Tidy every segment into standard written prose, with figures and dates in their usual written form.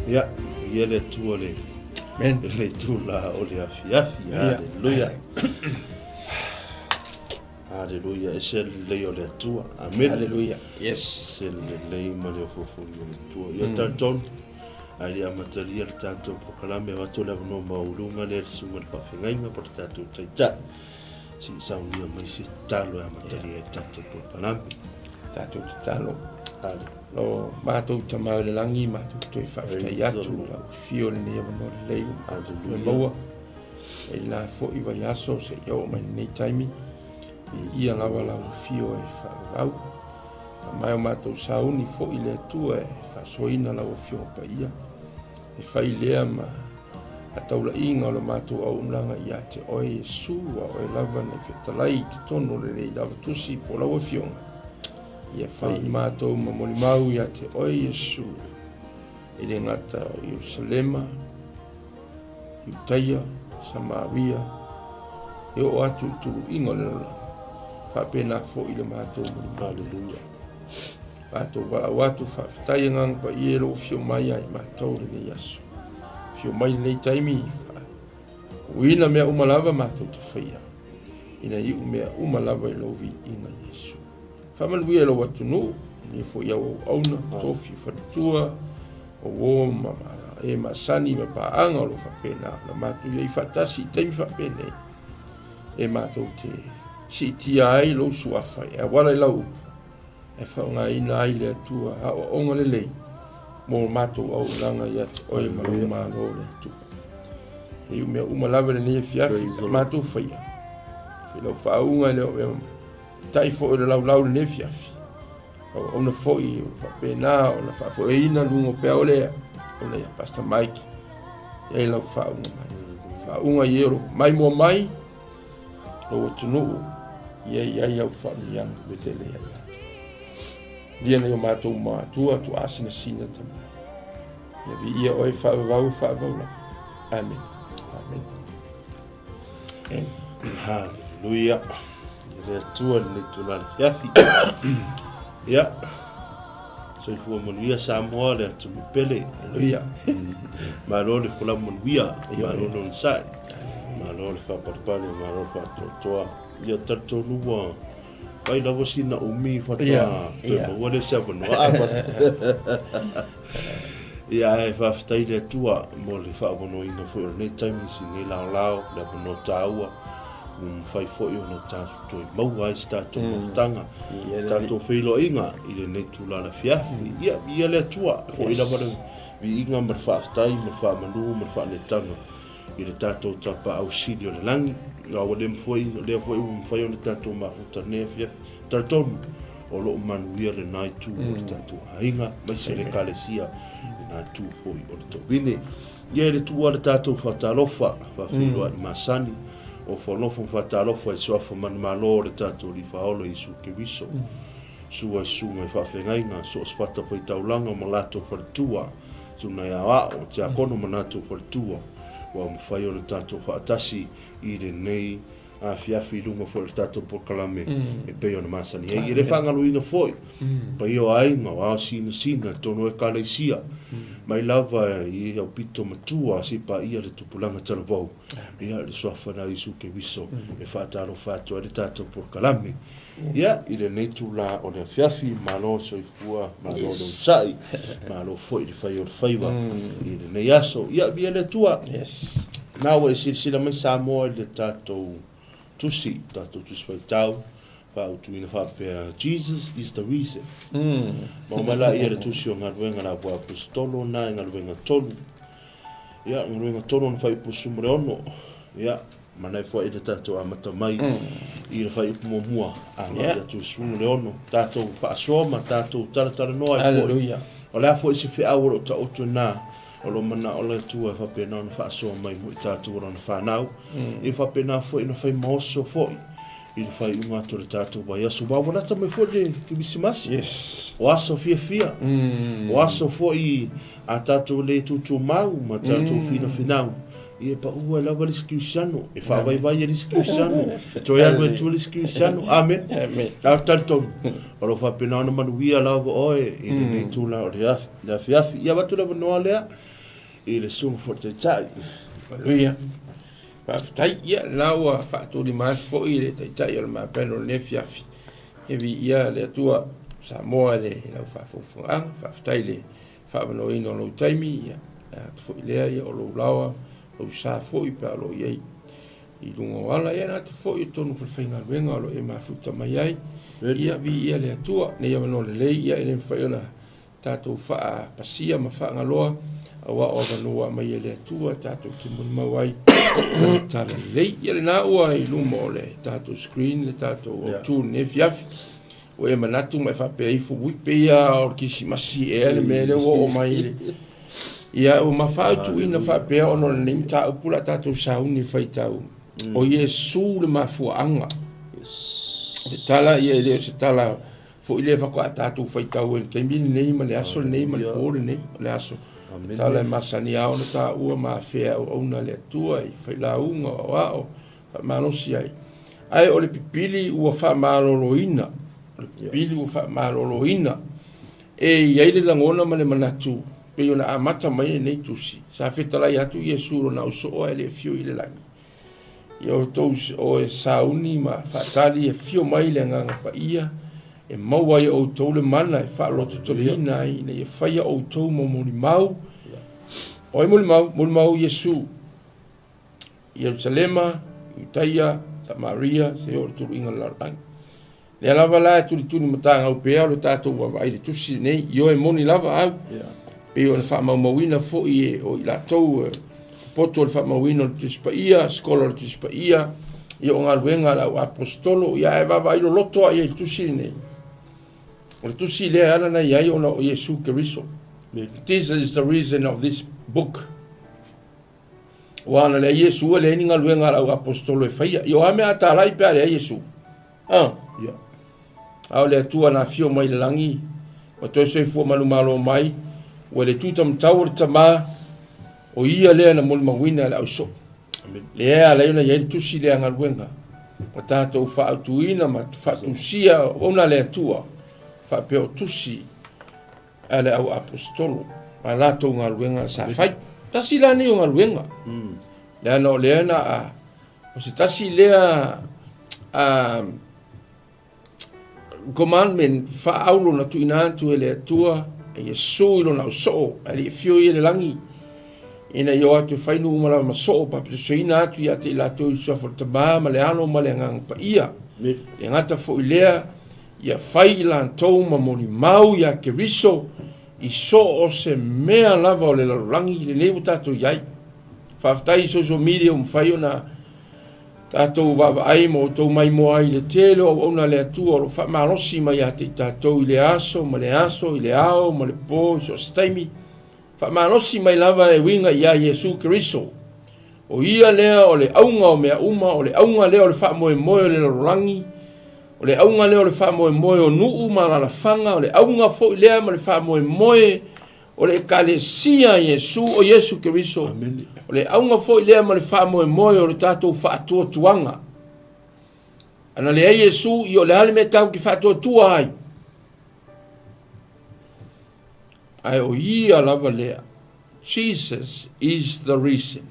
Ia, ia le Atua le, Amen. le itula o le afiafi. Haleluia. Haleluia. Ese le lelei o le Atua. Amen. Haleluia. Yes. Ese le lelei ma le ofoofoni o le Atua. Ia talitonu, ae le amatalia le tatou polokalame, avatu le avanoa maualuga lea i le susuga i le faafeagaiga po o le tatou taitai. Se i saunia mai se tatalo e amatalia ai le tatou polokalame. Tatou tatalo. Lo matou Tama o le lagi, matou toe faafetai atu lau afio i lenei avanoa lelei ua matou toe maua. E i la foi vaiaso seia oo mai lenei taimi, viia lava lau afio e faavavau. Aumai o matou sauni foi le Atua e faasoaina lau Afioga Paia, e fai lea ma taulaiga o le matou auaunaga ia te Oe Iesu, a Oe lava na fetalai i totonu o lenei lava tusi po o lau Afioga, ia fai i matou ma molimau ia te Oe Iesu, e le gata o Ierusalema, Iutaia, Samaria, e oo atu i tuluiga o le lalolagi, faapena foi le matou molimau. Aleluia. Matou valaau atu, faafetai Agaga Paia i lou afio mai ia i matou lenei aso. Afio mai lenei taimi, faauuina mea uma lava matou te faia, ina iu mea uma lava i lou viiga Iesu. Faamanuia i lou atunuu, manuia foi au auauna, tofi, faletua, o uo ma e masani ma paaga o lo o faapena ona matou i ai faatasi i taimi faapenei, e matou te siitia ai lou suafa e auala i lau upu, e faaaogaina ai le Atua aoaoga lelei mo matou auaunaga ia te oe ma lou Malo le Atua. E iu mea uma lava lenei afiafi, matou faia, fai lau faauuga e le o tai foi o le laulau i lenei afiafi. Auauna foi o faapena ona faafoeina luga o peau lea, o le Pastor Mike, e ai lau faauuga mai. Faauuga i e o lo mai mua mai, lou atunuu, ia i ai au faamanuiaga tele ia i latou. Lia nei o matou matua, tuaasinasina tama. Ia viia oe faavavau e faavavau lava. Amen. Amen. Amen. Haleluia. I le Atua lenei itula le afiafi. Ia. Soifua manuia Samoa le atunuu pele. Haleluia. Malo le folau manuia, malo le onosai, malo le faapalepale, malo le faatoatoa. Ia talitonu ua fai lava sina umi faatoa toe maua lea se avanoa. Ah, Ia, ae faafetai i le Atua mo le faavanoaina foi o lenei taimi i lenei laolao, le avanoa taua ua mafai foi ona tatou toe maua ai se tatou mafutaga, se tatou feiloaiga i lenei itula afiafi. Ia, viia le Atua, foi lava le viiga ma le faafetai ma le faamanu ma le faanetaga i le tatou Tapaau Sili o le lagi, a ua le mafai, lea foi ua mafai ona tatou mafuta i lenei afiafi. Talitonu, o lo o manuia lena itu o le tatou aiga, aemaise le Ekalesia, lena itu foi o le Tovine. Ia, i le tuua le tatou faatalofa, faafeiloai masani, ofoalofo ma faatalofa i suafa manumalo o le tatou Alii Faaola Iesu Keriso, Sua i susuga i faafeagaiga, so o se fatafaitaulaga ma latou faletua, Tuna i aoao, tiakono ma latou faletua, ua mafai ona tatou faatasi i lenei afiafi i luga foi o le tatou polokalame e pei ona masani ai. E le faagaloina foi paia o aiga, o ao sinasina i totonu o Ekalesia, mai lava i aupito matua se i paia le tupulaga talavou, ia le suafa na Iesu Keriso e faatalofa atu ai le tatou polokalame. Ia, i lenei itula o le afiafi, malo le soifua, malo le onosai, malo foi le fai o le faiva i lenei aso. Ia, viia le Atua. Na ua e silasila mai Samoa i le tatou tusi, tatou tusi faitau, faautuina faapea, Jesus is the reason. Ma omai laia le tusi o galuega a le Aposetolo na i galuega tolu. Ia, galuega tolu ona fuaiupu 16. Ia, Mana e foi le tatou amata mai i le fuaiupu muamua agai atu i le 16, tatou faasoa ma tatou talatalanoa ai foi. O le a foi se feau o lo o taoto i ina, o lo o manao le Atua e faapena ona faasoa mai mo i tatou o Lana fanau, ia faapena foi ona fai ma oso foi i le faaiuga atu o le tatou vaiaso. Aua ua lata mai foi le Kerisimasi, o aso fiafia, o aso foi a tatou le tutumau ma tatou finafinau, ia e pau ai lava le isi kerisiano, e faavaivai ai le isi kerisiano, e toe alu ai tua le isi kerisiano. Amene. Ae ou te talitonu, o lo o faapena ona manuia lava oe i lenei itula o le afiafi. Ia avatu le avanoa lea I le Susuga foi i le Taitai. Manuia. Faafetai. Ia, lena ua faatulima atu foi le Taitai o le Mapeno i lenei afiafi. Ia viia le Atua Samoa i le lau faafogafogaaga. Faafetai i le faaavanoaina o lou taimi. Ia, e atu foi lea, ia, o lou laoa, lou sa foi pe a o lo o i ai i luga o ala. Ia, e atu foi i totonu o falefaigaluega o lo o e mafuta mai ai. Ia, viia le Atua. Nei avanoa lelei, ia, e le mafai ona tatou faapasia ma faagaloa, aua o avanoa mai e le Atua tatou te molimau ai lana talalelei. Ia lena ua i luma o le tatou screen le tatou autu lenei afiafi. Ua e manatu ma e faapea ifo, ui, pei lava o le Kerisimasi ea le mea lea ua oo mai i le... Ia, ua mafautuina faapea ona o lenei mataupu o le a tatou sauni e faitau. O Iesu le mafuaaga. O le tala ia e le o se tala foi lea faatoa tatou faitau ai i le taimi lenei ma le aso lenei ma le po lenei, o le aso tala e masani lava ona taua ma afea auauna a le Atua i failauga o aoao faamalosi ai. Ae o le pipili ua faamaloloina, o le pipili ua faamaloloina e i ai le lagona ma le manatu pei ona amata mai lenei tusi. Sa fetalai atu Iesu i lona ausoo ae le afio i le lagi. Ia outou o e sauni ma faatali e afio mai le Agaga Paia e maua ai e outou le mana e faalototeleina ai ina ia faia outou ma molimau. O ai molimau? Molimau Iesu. Ierusalema, Iutaia, Samaria, seia oo i le tuluiga o le lalolagi. Lea lava la e tulituli matagau pea o le tatou vaavaai i le tusi lenei, ioe moni lava au, pei ona faamaumauina foi e o i latou e poto o le faamauina o le Tusi Paia, Scholar o le Tusi Paia, ia o galuega a le au aposetolo, ia ae vaavaai loloto lava i ai i le tusi lenei. O le tusi lea e ala ona i ai ona o Iesu Keriso. This is the reason of this book. Aua ana leai Iesu, e leai ni galuega a le au aposetolo e faia. Ia o a mea a talai pe a leai Iesu? A. Ia. A o le Atua na afio mai i le lagi, ma toe soifua manumalo mai, ua i le tutamatau o le Tama, o Ia lea na molimauina e le ausoo. Lea e ala ai ona i ai le tusi lea a galuega, ma tatou faautuina ma faatusia ona le Atua, faapea o tusi a le au aposetolo ma latou galuega sa fai. Tasi la nei o galuega. Leaga o lea na a, o se tasi lea a, commandment faaaulo na tuuina atu e le Atua e Iesu i lona ausoo ae le i afio ia i le lagi ina ia o atu e fai nuu uma lava ma soo papitosoina atu ia te i latou i le suafa o le Tama ma le Alo ma le Agaga Paia. Le gata foi lea ia fai i latou ma molimau iā Keriso i so o se mea lava o le lalolagi lenei ua tatou i ai. Faafetai i social media ua mafai ona tatou vaavaai ma outou maimoa ai i le tele o auauna a le Atua o lo o faamalosi mai ia te i tatou i le aso ma le aso, i le ao ma le po, i so o se taimi. Faamalosi mai lava e uiga iā Iesu Keriso. O Ia lea o le auga o mea uma, o le auga lea o le faamoemoe o le lalolagi, o le auga lea o le faamoemoe o nuu ma alalafaga, o le auga foi lea ma le faamoemoe o le Ekalesia a Iesu, o Iesu Keriso, o le auga foi lea ma le faamoemoe o le tatou faatuatuaga. Ana leai Iesu, ia o le a le mea tatou te faatuatua ai? Ae o Ia lava lea. Jesus is the reason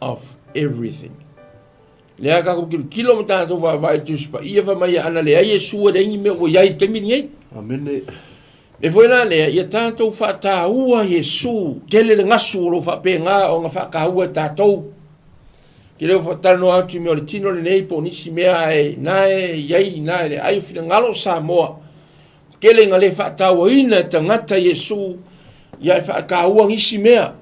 of everything. Lea tatou tilotilo ma tatou vaavaai i le Tusi Paia fai mai ana leai Iesu e leai ni mea ua i ai i le taimi lenei. Amene. E foi la lea, ia tatou faataua Iesu, tele le gasu o lo o faapena ona faataua e tatou. Ke leo faatalanoa atu i mea o le tino lenei po o nisi mea ae na e i ai ina i le ai o finagalo o Samoa. Tele ina le faatauaina e tagata Iesu, ia e faataua nisi mea.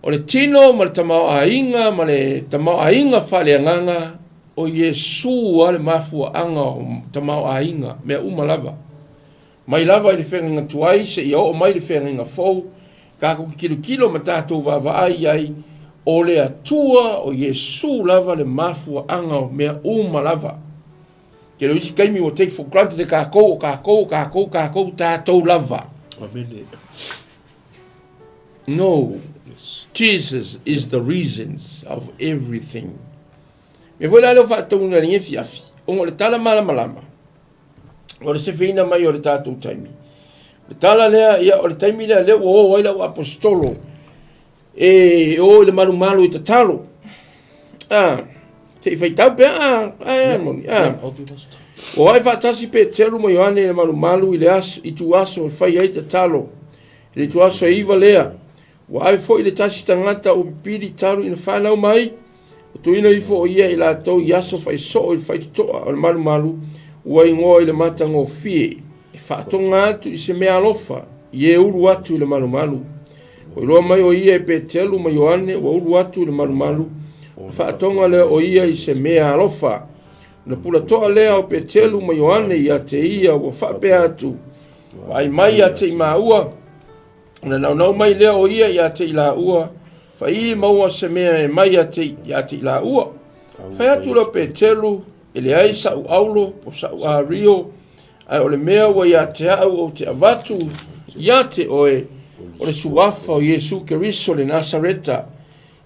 O le tino ma le tamaoaiga ma le tamaoaiga faaleagaga, o Iesu lava le mafuaaga o tamaoaiga, mea uma lava. Mai lava i le feagaiga tuai seia oo mai le feagaiga fou, tatou te tilotilo ma tatou vaavaai i ai, o le Atua o Iesu lava le mafuaaga o mea uma lava. Tele o isi taimi ua take for granted e tatou, o tatou, o tatou, tatou, tatou lava. Amene. No. Yes. Jesus is the reasons of everything. Me foi la leo faatauina i lenei afiafi, ona o le tala malamalama, o le sefeina mai o le tatou taimi. Le tala lea, ia, o le taimi lea lea ua o ai lau aposetolo e o i le malumalu i tatalo. Ah, se i faitau pea, ah, ah, moni, ah. Ua ai faatasi Peteru ma Ioane i le malumalu i le aso, i tuaso e fai ai tatalo. I le tuaso e iva lea, ua ave foi le tasi tagata ua pipili talu ina fanau mai, ua tuuina ifo o ia i latou i aso faisoo i le faitotoa o le malumalu, ua igoa i le matagofie, e faatoga atu i se meaalofa i e ulu atu i le malumalu. Ua iloa mai o ia e Petelu ma Ioane ua ulu atu i le malumalu, ona faatoga lea o ia i se meaalofa. Ona pulatoa lea o Petelu ma Ioane ia te ia ua faapea atu, Vaai mai ia te i māua. Ona naunau mai lea o ia ia te i lāua, Faii maua se mea e mai ia te, ia te i lāua. Fai atu lea o Petelu, E leai sa'u aulo po sa'u ario, ae o le mea ua ia te a'u ou te avatu ia te oe, o le suafa o Iesu Keriso le Nasareta.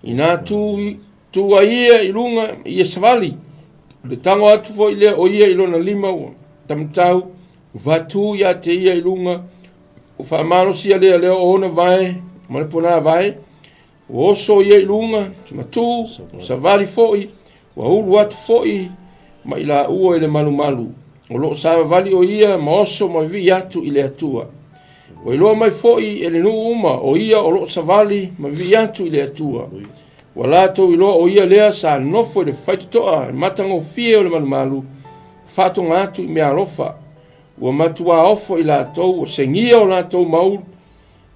Inā tū, tū ai ia i luga ia savali, le tago atu foi lea o ia i lona lima ua tamatau, ua faatū ia te ia i luga, ua faamalosia lea lea o ona vae ma le ponavae, Ua oso ia i luga, matu, savali foi, ua ulu atu foi ma i laua i le malumalu. O lo o savavali o ia ma oso ma vivii atu i le Atua. Ua iloa mai foi e le nuu uma o ia o lo o savali ma vivii atu i le Atua. Ua latou iloa o ia lea sa nofo i le faitotoa matagofie o le malumalu, faatoga atu i meaalofa. Ua matuā ofo i latou, ua segia o latou maulu,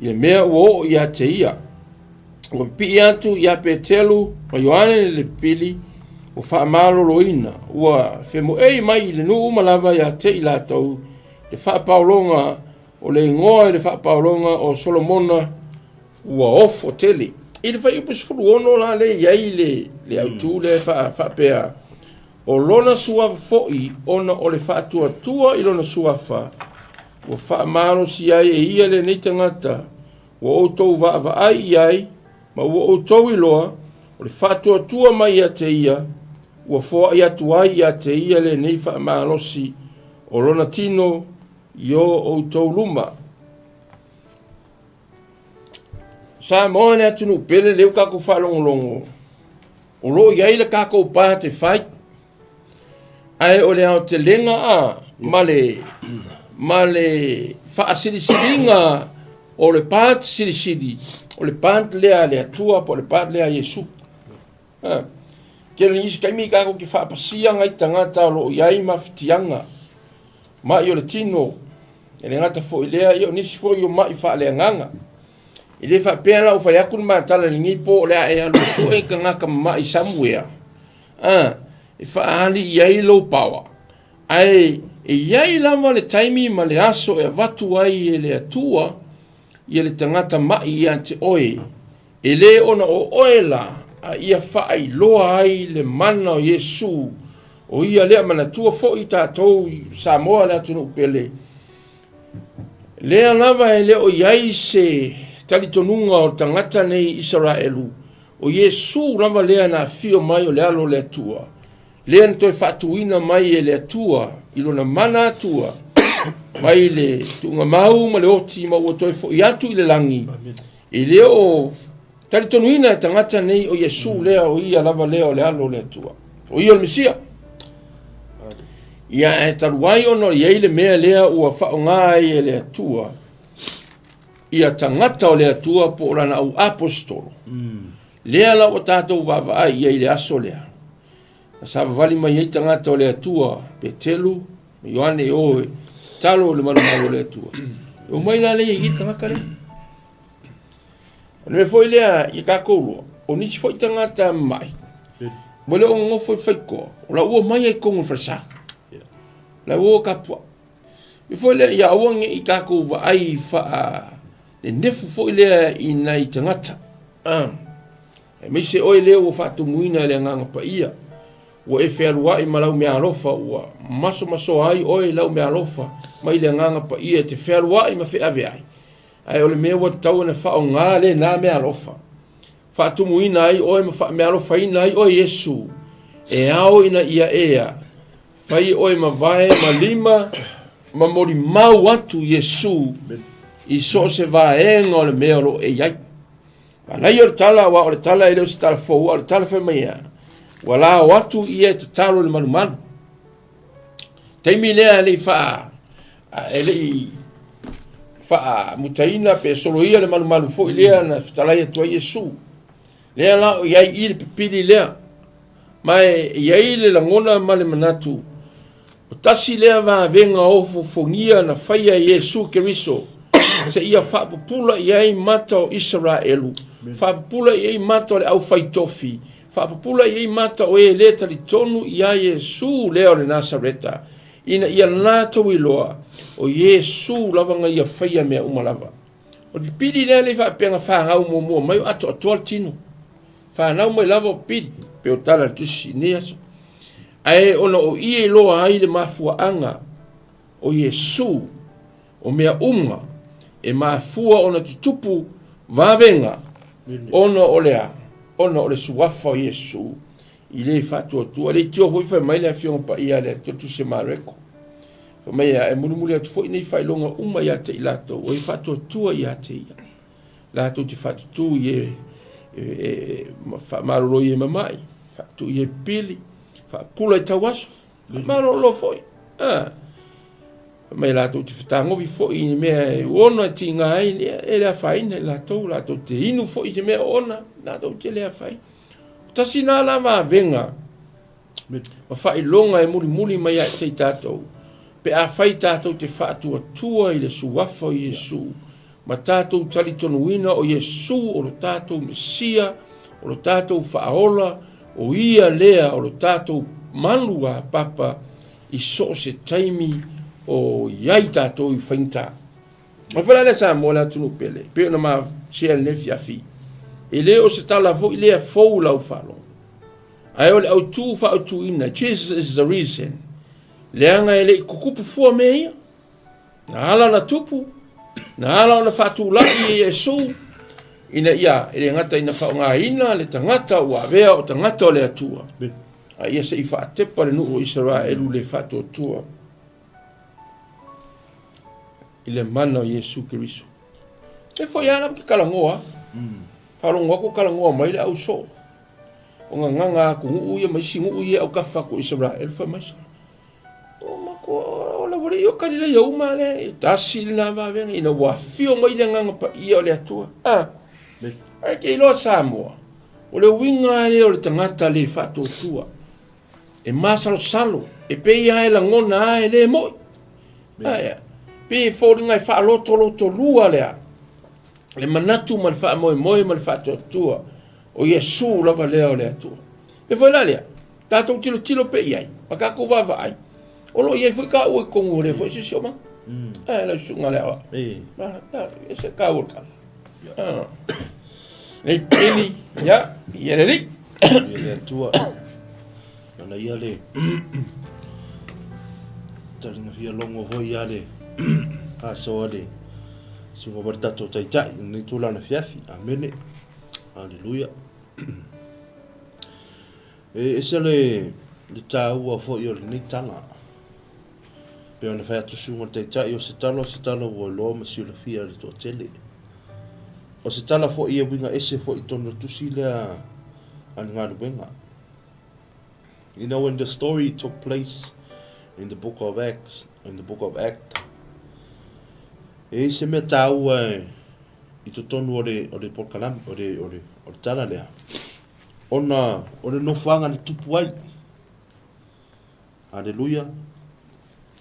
i le mea ua oo ia te ia. Ua pipii atu iā Petelu ma Ioane le pili ua faamaloloina, ua femoei mai i le nuu uma lava ia te i latou le faapaologa o le igoa i le faapaologa o Solomona ua ofo tele. I le fuaiupu 16 la lea e i ai le, le autu lea e faapea, O lona suafa foi ona o le faatuatua i lona suafa, ua faamalosi ai e ia lenei tagata ua outou vaavaai i ai ma ua outou iloa, o le faatuatua mai ia te ia, ua foai atu ai ia te ia lenei faamalosi o lona tino i o outou luma. Samoa le atunuu pele lea ua tatou faalogologo o lo o i ai le tatou pa te fai ae o le aotelega a ma le ma le faasilisiliga o le pa te silisili o le pa lea a le Atua po o le pa lea a Iesu. A tele nisi taimi tatou te faapasia nai tagata o lo o i ai mafatiaga mai o le tino E le gata foi i lea, ia o nisi foi o mai faaleagaga. E le faapea la ua fai atu le matala i lenei po o le a e alu e sue i tagata mamai somewhere, a, e faaali i ai lou power. Ae e i ai lava le taimi ma le aso e avatu ai e le Atua ia le tagata mai ia te oe. E le ona o oe la, a ia faailoa ai le mana o Iesu, o ia lea manatua foi tatou i Samoa le atunuu pele, lea lava e le o i ai se talitonuga o tagata nei Isaraelu, o Iesu lava lea na afio mai o le Alo o le Atua, lea na toe faatuina mai e le Atua i lona mana Atua, mai le tuugamau ma le oti ma ua toe foi atu i le lagi. E le o talitonuina e tagata nei o Iesu lea o ia lava lea o le Alo o le Atua, o ia o le Mesia. Ia ae talu ai ona i ai le mea lea ua faaaoga ai e le Atua ia tagata o le Atua po o lana au aposetolo. Lea la ua tatou vaavaai i ai i le aso lea. Na savavali mai ai tagata o le Atua, Petelu ma Ioane e o e talo i le malumalu o le Atua. E omai la lea i i tagata lea. O le mea foi lea i tatou loa, o nisi foi tagata mai, ua le o nonofo i faitoa, o la ua omai ai i totonu o le falesa. La ua tapuai. E foi lea ia aua ne i tatou vaai faa nenefu foi lea i nai tagata. Ah. Aemaise oe lea ua faatumuina e le Agaga Paia, ua e fealuai ma lau meaalofa, ua masomasoa ai oe i lau meaalofa mai le Agaga Paia e te fealuai ma feaveai, ae o le mea ua tatau ona faaaoga lena meaalofa, faatumuina ai oe ma faameaalofaina ai oe Iesu, e ao ina ia ea fai oe ma vae ma lima ma molimau atu Iesu. i so o se vaega o le mea o lo o e i ai. Manaia o le tala, aua o le tala e le o se tala fou, a o le tala fai mai ea, ua lao atu ia e tatalo i le malumalu. Taimi lea e le i faa, e le i faamutaina pe soloia le malumalu foi lea na fetalai atu ai Iesu. Lea la o i ai i le pipili lea. Ma e i ai le lagona ma le manatu, o tasi lea vavega ofofogia na faia e Iesu Keriso, seia faapupula i ai mata o Isaraelu, faapupula i ai mata o le aufaitofi, faapupula i ai mata o e le talitonu ia Iesu lea o le Nasareta, ina ia latou iloa, o Iesu lava na ia faia mea uma lava. O le pipili lea le faapea na fanau muamua mai o atoatoa le tino. Fanau mai lava o pili, pe o tala le tusi i nei aso. Ae ona o ia iloa ai le mafuaaga o Iesu, o mea uma e mafua ona tutupu vavega ona o le a? Ona o le suafa o Iesu i le faatuatua. Le itio foi fai mai le Afioga Paia a le Atua Tusi Mareko. Fai mai e mulimuli atu foi nei faailoga uma ia te i latou, o e faatuatua ia te ia. Latou te faatutu i e, e, e faamalolo i e mamai, faatu i e pili, faapula i tauaso, faamalolo foi. Ah. Mai latou te fetagofi foi i ni mea e ona e tiga ai, e le afaina i latou, latou te inu foi i se mea o ona, latou te le afaina. Tasi na la vavega ma faailoga e mulimuli mai ia te i tatou, pe afai tatou te faatuatua i le suafa o Iesu, ma tatou talitonuina o Iesu o lo tatou Mesia, o lo tatou Faaola, o Ia lea o lo tatou malu a papa i so o se taimi o i ai tatou i faigata. Ma foi la lea Samoa le atunuu pele, pei ona ma share lenei afiafi, e le o se tala foi lea fou lau faalogo. Ae o le autu faautuina, Jesus is the reason, leaga e le i tutupu fua mea ia. Na ala ona tupu, na ala ona faatulai e Iesu, ina ia e le gata ina faaaogaina le tagata ua avea o tagata o le Atua, a ia se i faatepa le nuu o Isaraelu le faatuatua i le mana o Iesu Keriso. E foi lava la ke talanoa. Faalogo atu talanoa mai le au soo. O gagaga atu nuu ia ma isi nuu ia autafa atu o Isaraelu fai mai soo. O matua o le alii o Kalilaia uma lea e tasi lena vavega ina ua afio mai le Agaga Paia o le Atua. Ah, ae te iloa Samoa, o le uiga lea o le tagata le faatuatua. E masalosalo, e pei lava e lagona lava e le moi. Ae, pei e foliga e faalotolotolua lea, le manatu ma le faamoemoe ma le faatuatua o Iesu lava lea o le Atua. E foi la lea, tatou tilotilo pea i ai, ma tatou vaavaai, o lo o i ai foi taua i totonu o lea foi siosiomaga. Ae lau susuga le aoao. E se taua o le tala. Nei pili, ia, ia le alii. Ia le Atua. Nana ia le talinga fia logo foi ia le aso le susuga foi le tatou taitai i lenei tulaga afiafi. Amene. Aleluia. E ese le, le taua foi o lenei tala. Pei ona fai atu susuga le Taitai, o se tala o se tala ua iloa ma silafia e le toatele. O se tala foi e uiga ese foi i totonu o le tusi lea a le galuega. You know, when the story took place in the book of Acts, in the book of Act, e i se mea tāua e, i totonu o le, o le polokalame, o le, o le, o le tala lea, ona o le nofoaga na tupu ai. Hallelujah.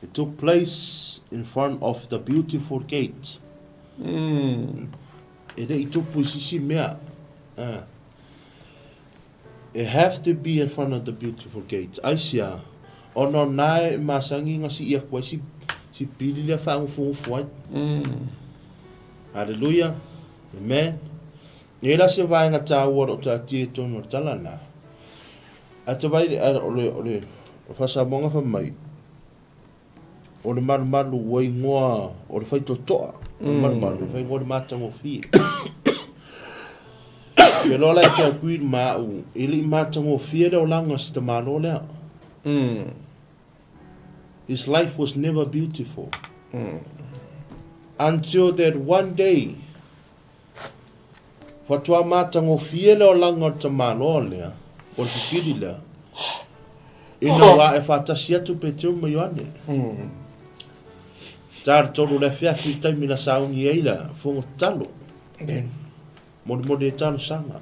It took place in front of the beautiful gate. E le i tupu i sisi mea. Uh. It have to be in front of the beautiful gate. Aisia, ona o na e masangi nga si ia kua si, si pili lea whaangufungufu ai. Hallelujah. Amen. E la se vaenga tāua o tātia i tonu o tala nā. A te vai o le, o le, o Faasamoaga fai mai, o le malumalu ua ingoa o le faitotoa, o le malumalu ua ingoa le matagofie. Ke loa la e te agree ma au, e le i matagofie le olaga o si tamaloa lea. His life was never beautiful. Until that one day, faatoa matagofie le olaga o le tamaloa lea, po o le pipili lea, ina ua ae faatasi atu Peteru ma Ioane. Ta le 3 o le afiafi i le taimi na sauni ai le fofoga tatalo. Molimoli ai talosaga.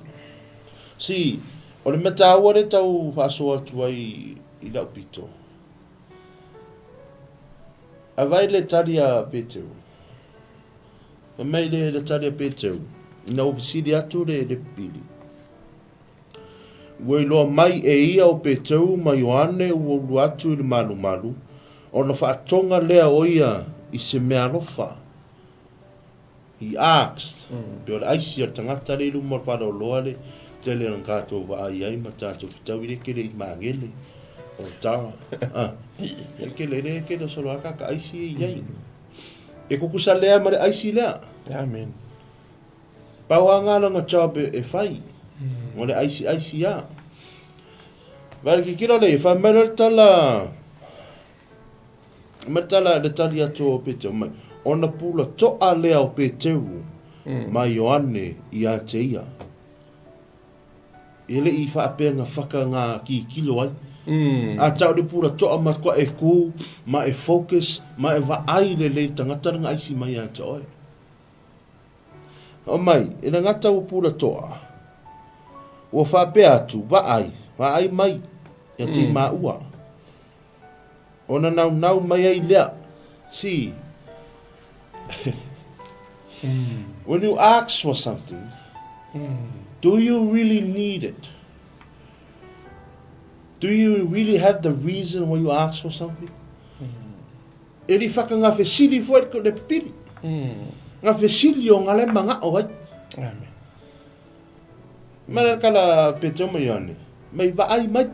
See, o le mea taua lea e tau faasoa atu ai i lau pito, A vai le tali a Peteru. Fai mai le, le tali a Peteru, ina ua fesili atu le, le pipili. Ua iloa mai e ia o Peteru ma Ioane ua ulu atu i le malumalu, ona faatoga lea o ia i se mea alofa. He asked, pei o le aisi a le tagata lea i luma o le faleoloa le tele na tatou vaai ai ma tatou fetau i le kele i magele o le tara. Ah, e kele le kele solo aka ka aisi e iai. E kukusa lea ma le aisi lea. Amen. Pau a ngā langa job e, e whai. Mm. O le aisi aisi a. Vai le kikilo le, whai mai le tala Ma le tala, le tali atu o Peteru mai, ona pula toa lea o Peteru ma Ioane ia te ia. E le i faapea na whaka ngā kikilo ai. A tau le pula toa ma koa e ku, ma e focus, ma e vaai le lei tangata le ngaisi mai ia te oe. O mai, e le gata ua pula toa, ua faapea atu, vaai, vaai mai, ia te i maua. Ona naunau mai ai lea. See, when you ask for something, do you really need it? Do you really have the reason why you ask for something? E li whaka ngā fesili fo e le pipiri. Ngā fesili o ngā le mangao ai. Amen. Mara kala Petro mai ane. Mai vaai mai.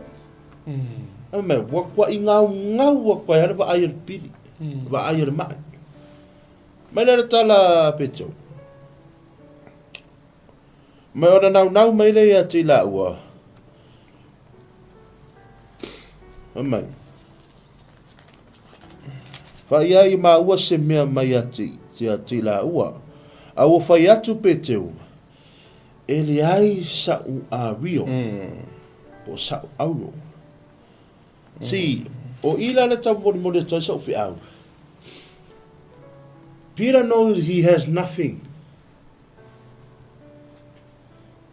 A mai ua kua i ngau ngau ua kua i vaai o le pili. Vaai o le mai. Mai le tala Petro. Mai ona nau nau mai le ia te la ua. Mai. Whai ai ma ua se mea mai a te, te a te la ua. A ua whai atu Petero. E leai sa'u ario, po o sa'u auro. See, o i la le taumolimoli atu ai sa'u feau. Peter knows he has nothing.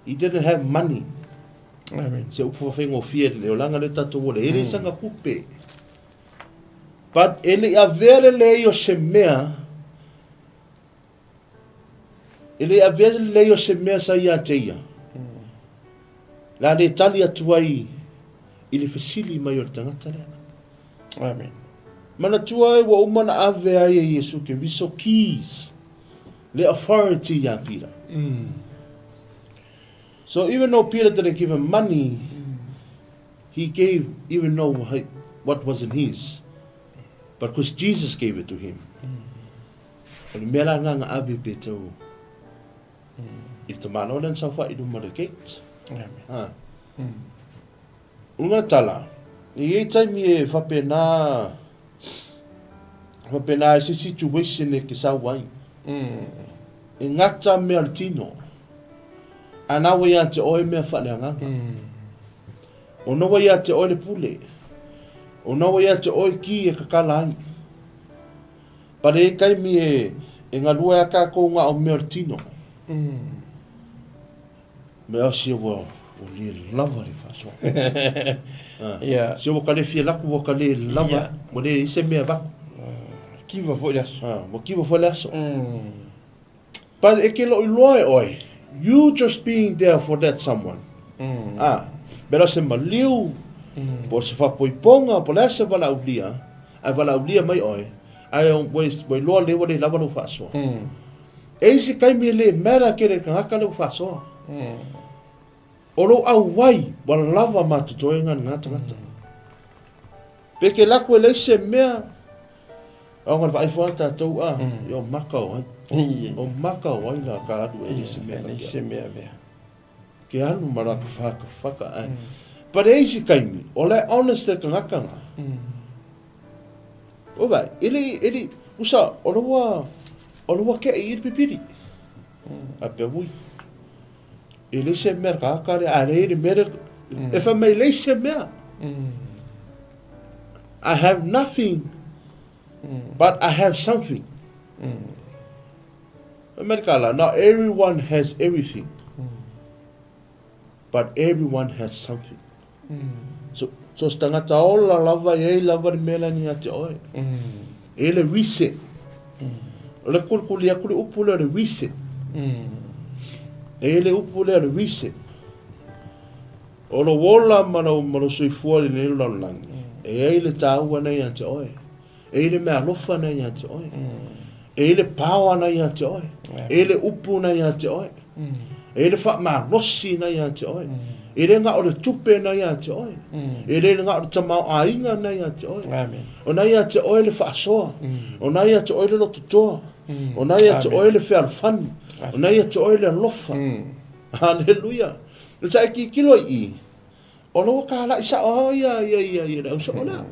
He didn't have money. Amen. Se upu whawhaingofie le olanga le tatou ole. E le sanga kupe. But e le i avea le leai o se mea E le avea lelei o se mea sa ia te ia. La le tali atu ai i le fesili mai o le tagata lea. Amen. Manatua ai ua uma na ave ai e Iesu Keriso keys, le authority ia Peter. So even though Peter didn't give him money, he gave even though what wasn't his. But because Jesus gave it to him. O le mea la nga nga ave pe tau i le tamaloa lea na saofai i luma o le gate. Ha. O nga tala, e i ai taimi e faapena, faapena ai se situation e ke sau ai. E ngata mea o le tino. A na ua ia te oe mea faaleagaga. O na ua ia te oe le pule. O na ua ia te oe ki e kakala ai. Pare e taimi e e galue a tatou nga o mea o le tino. Mea sia ua ua le lava le faasoa. Yeah. Sia ua ka le fia laku ua ka le lava, Yeah. ua le i se mea vaku. Kiva foi le aso. Ah, ua kiva foi le aso. But e ke loo iloa e oe, you just being there for that someone. Ah, mea la se maliu, po o se faapoipoga, po o le a se valaaulia, ae valaaulia mai oe, ae ua ua iloa lea ua le lava lou faasoa. E i se taimi e le matter tele i le tagata lea ua faasoa. O lou auai ua lava ma totoega lena tagata. Pe ke laku e leai se mea, Ao ka vaai foi tatou a, mm. o maka o ai. O maka o ai la ka alu e leai se mea. Leai se mea vea. Ke alu ma la ka whaka whaka ai. But e isi kaimi, o le honest le kangaka nga. O vai, ele, ele, usa, o le ua, O le ua keʻi i le pipili. A pea ui. E leai se mea le tagata lea, a leai le mea lea, e fai mai leai se mea. I have nothing, but I have something. Fai mai le tala, not everyone has everything, but everyone has something. So, so se tagata ola lava e ai lava le mea la ni ia te oe. E le reset. O le kulikuli atu le upu lea o le reset. E le upu lea o le reset. O lou ola ma lou, ma lou soifua i lenei lalolagi, e ai le taua na ia te oe. E i le mea alofa na ia te oe. E i le paoa na ia te oe. E i le upu na ia te oe. E i le faamalosi na ia te oe. E le na o le tupe na ia te oe. E le na o le tamaoaiga na ia te oe. Amen. O na ia te oe le faasoa. O na ia te oe le lototoa. O na ia te oe le fealofani. O na ia te oe le alofa. Haleluia. Le sa e tilotilo i i, o la ua talai sao lava ia, ia, ia, ia le ausoo lea.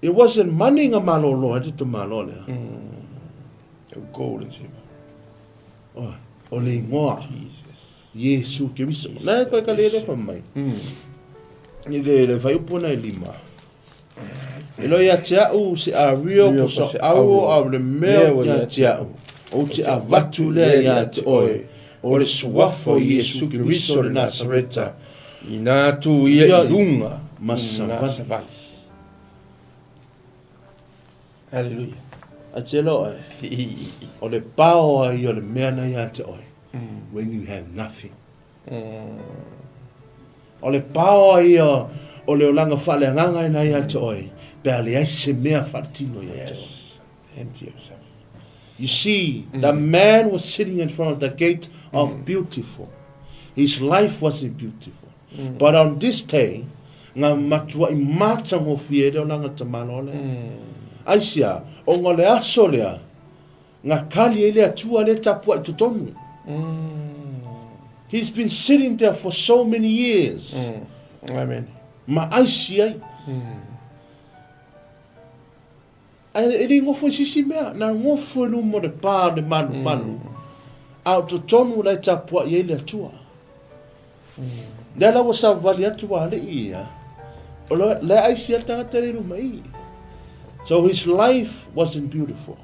It wasn't money nga malolo ai le tamaloa lea. Gold and silver. Oh, o le ingoa. Jesus. Iesu Keriso. Na e koe ka lele fa mai. I le le whaiupu na e lima. E loa ia te au se ario po sa auo a le mea ia te au. O te avatu lea ia te oe. O le suafa o Iesu Keriso le Nasareta. Ina tu ia i lunga ma savali. Hallelujah. A te loa e. O le pao ai o le mea na ia te oe. When you have nothing. O le pao ai o le olaga faaleagaga ina ia te oe, pe a leai se mea faaletino ia te oe. Yes. Empty yourself. You see, the man was sitting in front of the gate of beautiful. His life wasn't beautiful. But on this day, nga matuai matagofie le olaga tamaloa lea. Aisea, ona o le aso lea, nga kali ai le Atua lea tapuai totonu. He's been sitting there for so many years. Amen. Ma aisi ai. Ae e le nofo i se isi mea, na nofo i luma o le pā o le malumalu, a o totonu la e tapuai ai le Atua. Lea la ua savali atu a alii ia, o le, le aisi a le tagata le i luma i. So his life wasn't beautiful.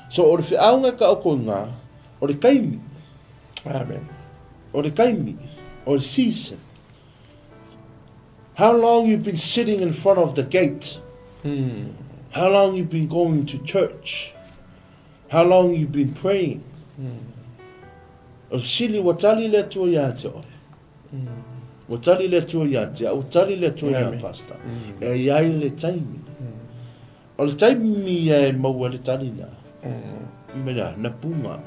So o le feauga ka o koinga, o le taimi. Amen. O le taimi, o le season. How long you've been sitting in front of the gate? How long you've been going to church? How long you've been praying? O le sili ua tali le Atua ia te oe. Ua tali le Atua ia te au, ua tali le Atua ia pastor. E i ai le taimi. O le taimi ia e maua le tali na. Mea, na punga.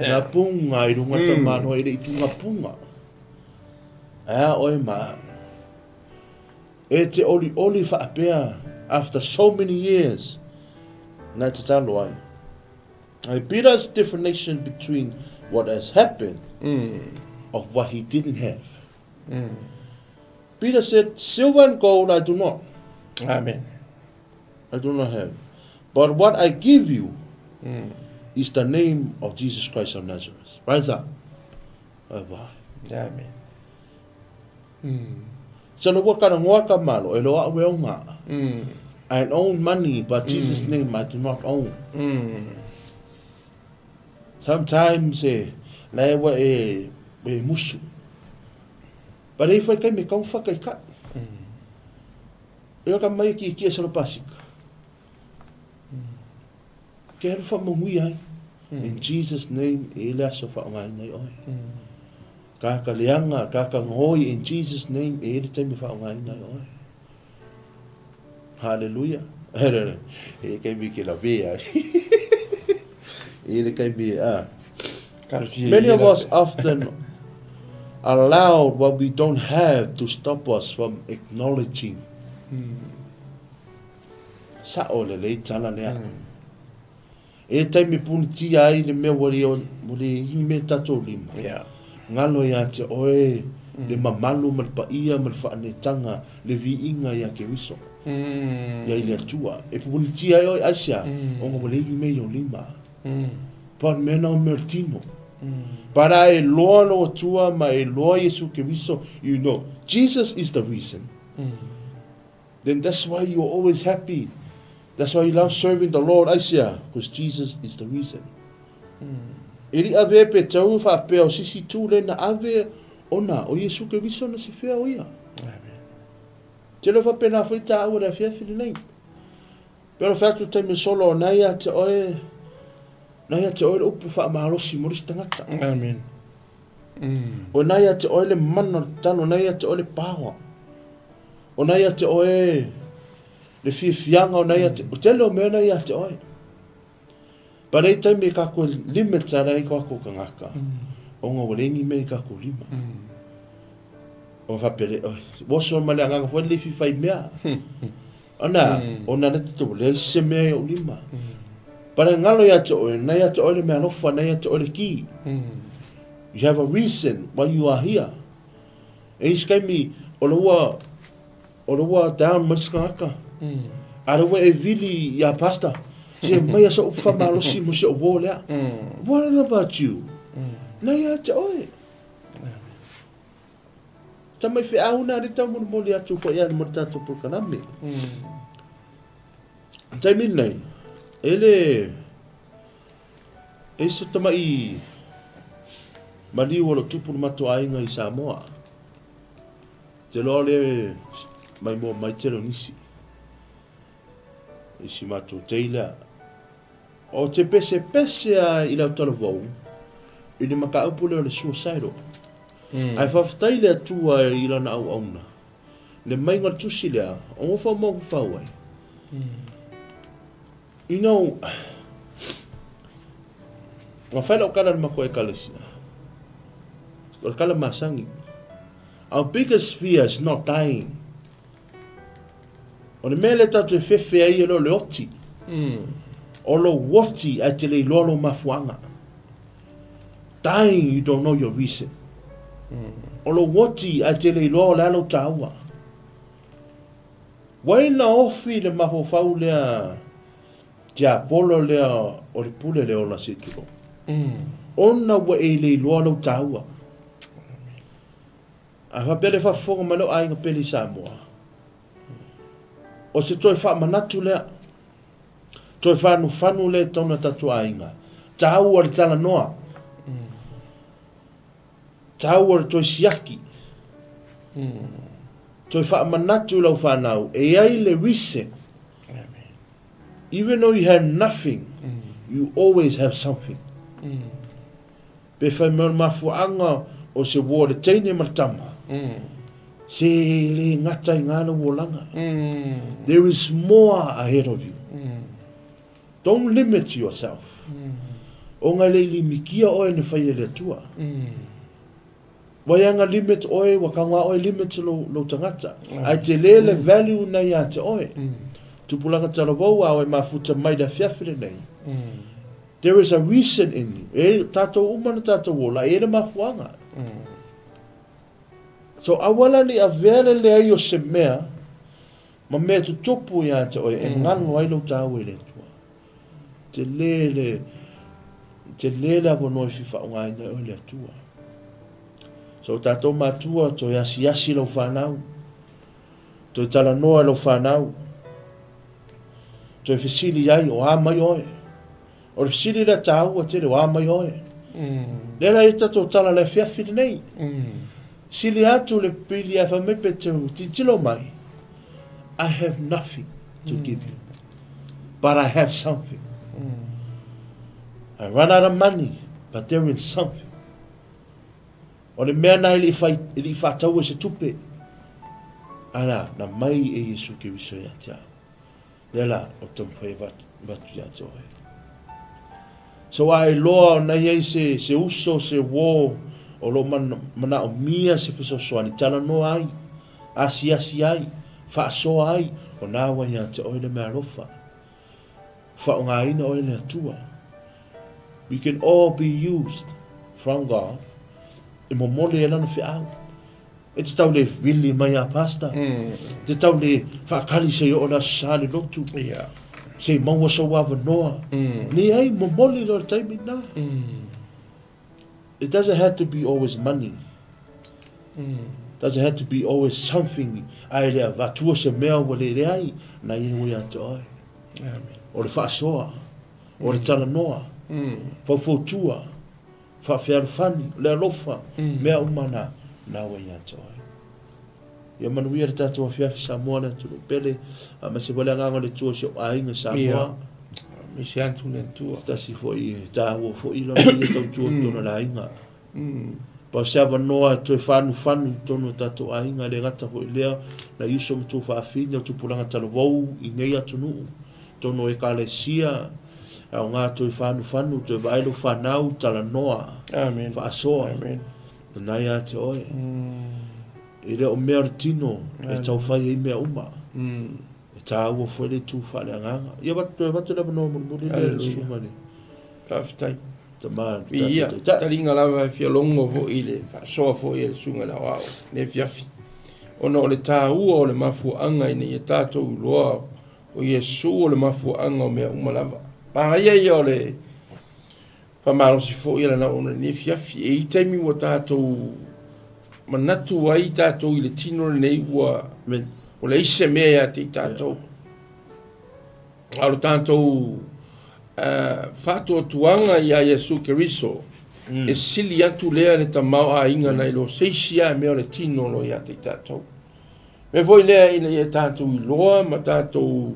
Na punga i runga tamaloa i le i tunga punga. Ae a oe ma au. E te olioli faapea after so many years na e tatalo ai. I Peter's definition between what has happened of what he didn't have. Peter said, silver and gold I do not. Amen. I do not have. But what I give you is the name of Jesus Christ of Nazareth. Rise up. Bye. Amen. So le ua karagoa ka malo, e loa au e o ngā. I own money, but Jesus name I do not own. Sometimes e, la e ua e, e musu. But e whai kai me kau whakai ka. E ka mai ki ki e salo pasika. Ke haru whamanui ai. In Jesus name, e le aso whaongai nei oe. Ka ka leanga, ka ka ngoi, in Jesus name, e le taimi whaongai nei oe. Hallelujah. E kai mi ke la vea. E le kai mi a. Many of us often allowed what we don't have to stop us from acknowledging. Sao lelei tala lea. E taimi punitia ai le mea ua le ua le i me tatou lima. Yeah. Ngalo ia te oe. Le mamalu ma le paia ma le faaneetaga, le viiga ia Keriso, ia i le Atua. E pupunitia ai oe, aisea? Ona ua leai ni mea i ou lima. Pau le mea na o mea o le tino. But a e loa lou Atua ma e loa Iesu Keriso, you know, Jesus is the reason. Then that's why you're always happy. That's why you love serving the Lord, aisea? Because Jesus is the reason. E li ave pe tau faapea o sisi tu le na ave ona o Iesu Keriso na se fea o ia. Amen. Te lo faapena foi tāua le afiafi lenei. Pe o whatu taimi solo o nai a te oe, nai a te oe le upu whaamalosi mo le tangata. Amen. O na ia te oe le mana o le tatalo, o na ia te oe le paoa. O na ia te oe le fiafiaga, o na ia te, o tele o mea na ia te oe. But ei taimi e kākou e limit ala ai kākou kangaka, ona ua leai ni mea i kākou lima. O whapere, oi, oso ma le agaga foi le fi whai mea. Ana, ona na te ua leai se mea i ou lima. But e ngalo ia te oe, na ia te oe le mea alofa, na ia te oe le ki. You have a reason why you are here. E isi kaimi, o le ua, o le ua down mai se tagata. A le ua e vili ia pastor. Se mai a sa upu whamalosi mo se o wō lea. What about you? Na ia te oe. Tamaifeau na le taumolimoli atu foi ia mo le tatou polokalame. Taimi lenei, e le e se tamai maliu o lo tupu le matou aiga i Samoa. Te loa le mai mua mai tele o nisi. I si matou tei lea. O te pesepese a i lau talavou i le mataupu lea o le suicidal. Ae faafetai le Atua i lana auauna, le maiga o le tusi lea, o gofa mau fau ai. You know, na whai lau kala le matou ekalesia, o le kala masani. Our biggest fear is not dying. O le mea lea tatou e fefe ai e le o le oti. O lou oti ae te le iloa lou mafuaaga. Dying you don't know your reason. O lou oti ae te le iloa o le a lou taua. Wai na ofi le mafaufau lea tiapolo lea o le pule le ola se tulou. Ona ua e le iloa lou taua. A faapea le faafofoga mai lou aiga pele i Samoa, o se toe faamanatu lea, toe fanufanu lea i totonu o tatou aiga. Taua le talanoa, taua le toe siaki, toe faamanatu i lau fanau, e i ai le reason. Even though you have nothing, you always have something. Pe whai mai o le mafuaaga o se uo o le teine ma le tama, se le gata i ngā lau olaga. There is more ahead of you. Don't limit yourself. Ona e le i limikia oe ne whai e le Atua. Wai anga limit oe, ua kagoa oe limit lou, lou tagata. Ae tele le value na ia te oe. Tupulaga talavou a oe mafuta mai le afiafi lenei. There is a reason in you. E tatou uma na tatou ola, e le mafuaaga. So aua la ne i avea le leai o se mea ma mea tutupu ia te oe e ngalo ai lou taua i le Atua. Tele le tele le avanoa e fia faaaogaina ai oe le Atua. So tatou matua, toe asiasi lau fanau, toe talanoa i lau fanau, toe fesili ai, o a mai oe? O le fesili lea taua tele, o a mai oe? Lea la i tatou tala le afiafi lenei. Sili atu le pili ae fai mai Peteru, tilotilo mai, I have nothing to give you, but I have something. I run out of money, but there is something. O le mea na e le i whai, e le i whātaua se tupe, ara, na mai e Iesu Keriso ia te au. Lea la, o taumafai e avatu ia te oe. So a e loa ona i ai se, se uso, se uō, o lo o manaomia se fesoasoani, talanoa ai, asiasi ai, faasoa ai, o nā ua ia te oe le mea alofa. Faaaogaina oe e le Atua. We can all be used from God e momoli ai lana feau. E te tau le vili mai a Pastor. E te tau le whaakali se i o le aso sa le lotu. Se i maua sou avanoa. Leai, momoli loa le taimi lena. It doesn't have to be always money. Doesn't have to be always something ae le avatua se mea ua le leai, na ia ua ia te oe. O le faasoa, o le talanoa, faufautua, faafealofani, o le alofa, mea uma na, na ua ia te oe. Ia manuia le tatou afiafi Samoa le atunuu pele, aemaise foi le agaga o le Atua i si ou aiga i Samoa. Aemaise atu le Atua. Tasi foi e taua foi lana ia tautua i totonu o le aiga. Pau se avanoa e toe fanufanu i totonu o tatou aiga, e le gata foi i lea, nai uso ma tuafafine o tupulaga talavou i nei atunuu, totonu o Ekalesia, e aoga toe fanufanu, toe vaai lou fanau, talanoa, faasoa, lena ia te oe. E le o mea o le tino e tau fai ai mea uma. E taua foi le itu faaleagaga. Ia avatu, toe avatu le avanoa mulimuli lea i le susuga i le Faafetai. Tama, le Viia, tatou Taitai. taliga lava e fia logo foi i le faasoa foi a le susuga i le Aoao i lenei afiafi, ona o le taua o le mafuaaga ina ia tatou iloa o Iesu o le mafuaaga o mea uma lava. Manaia ia o le faamalosi foi a lana auauna i lenei afiafi. E i ai taimi ua tatou manatu ai tatou i le tino lenei ua ua leai se mea ia te i tatou. A o le tatou faatuatuaga ia Iesu Keriso, e sili atu lea le tamaoaiga nai lo se isi lava mea o le tino o lo o ia te i tatou. Mea foi lea ina ia tatou iloa ma tatou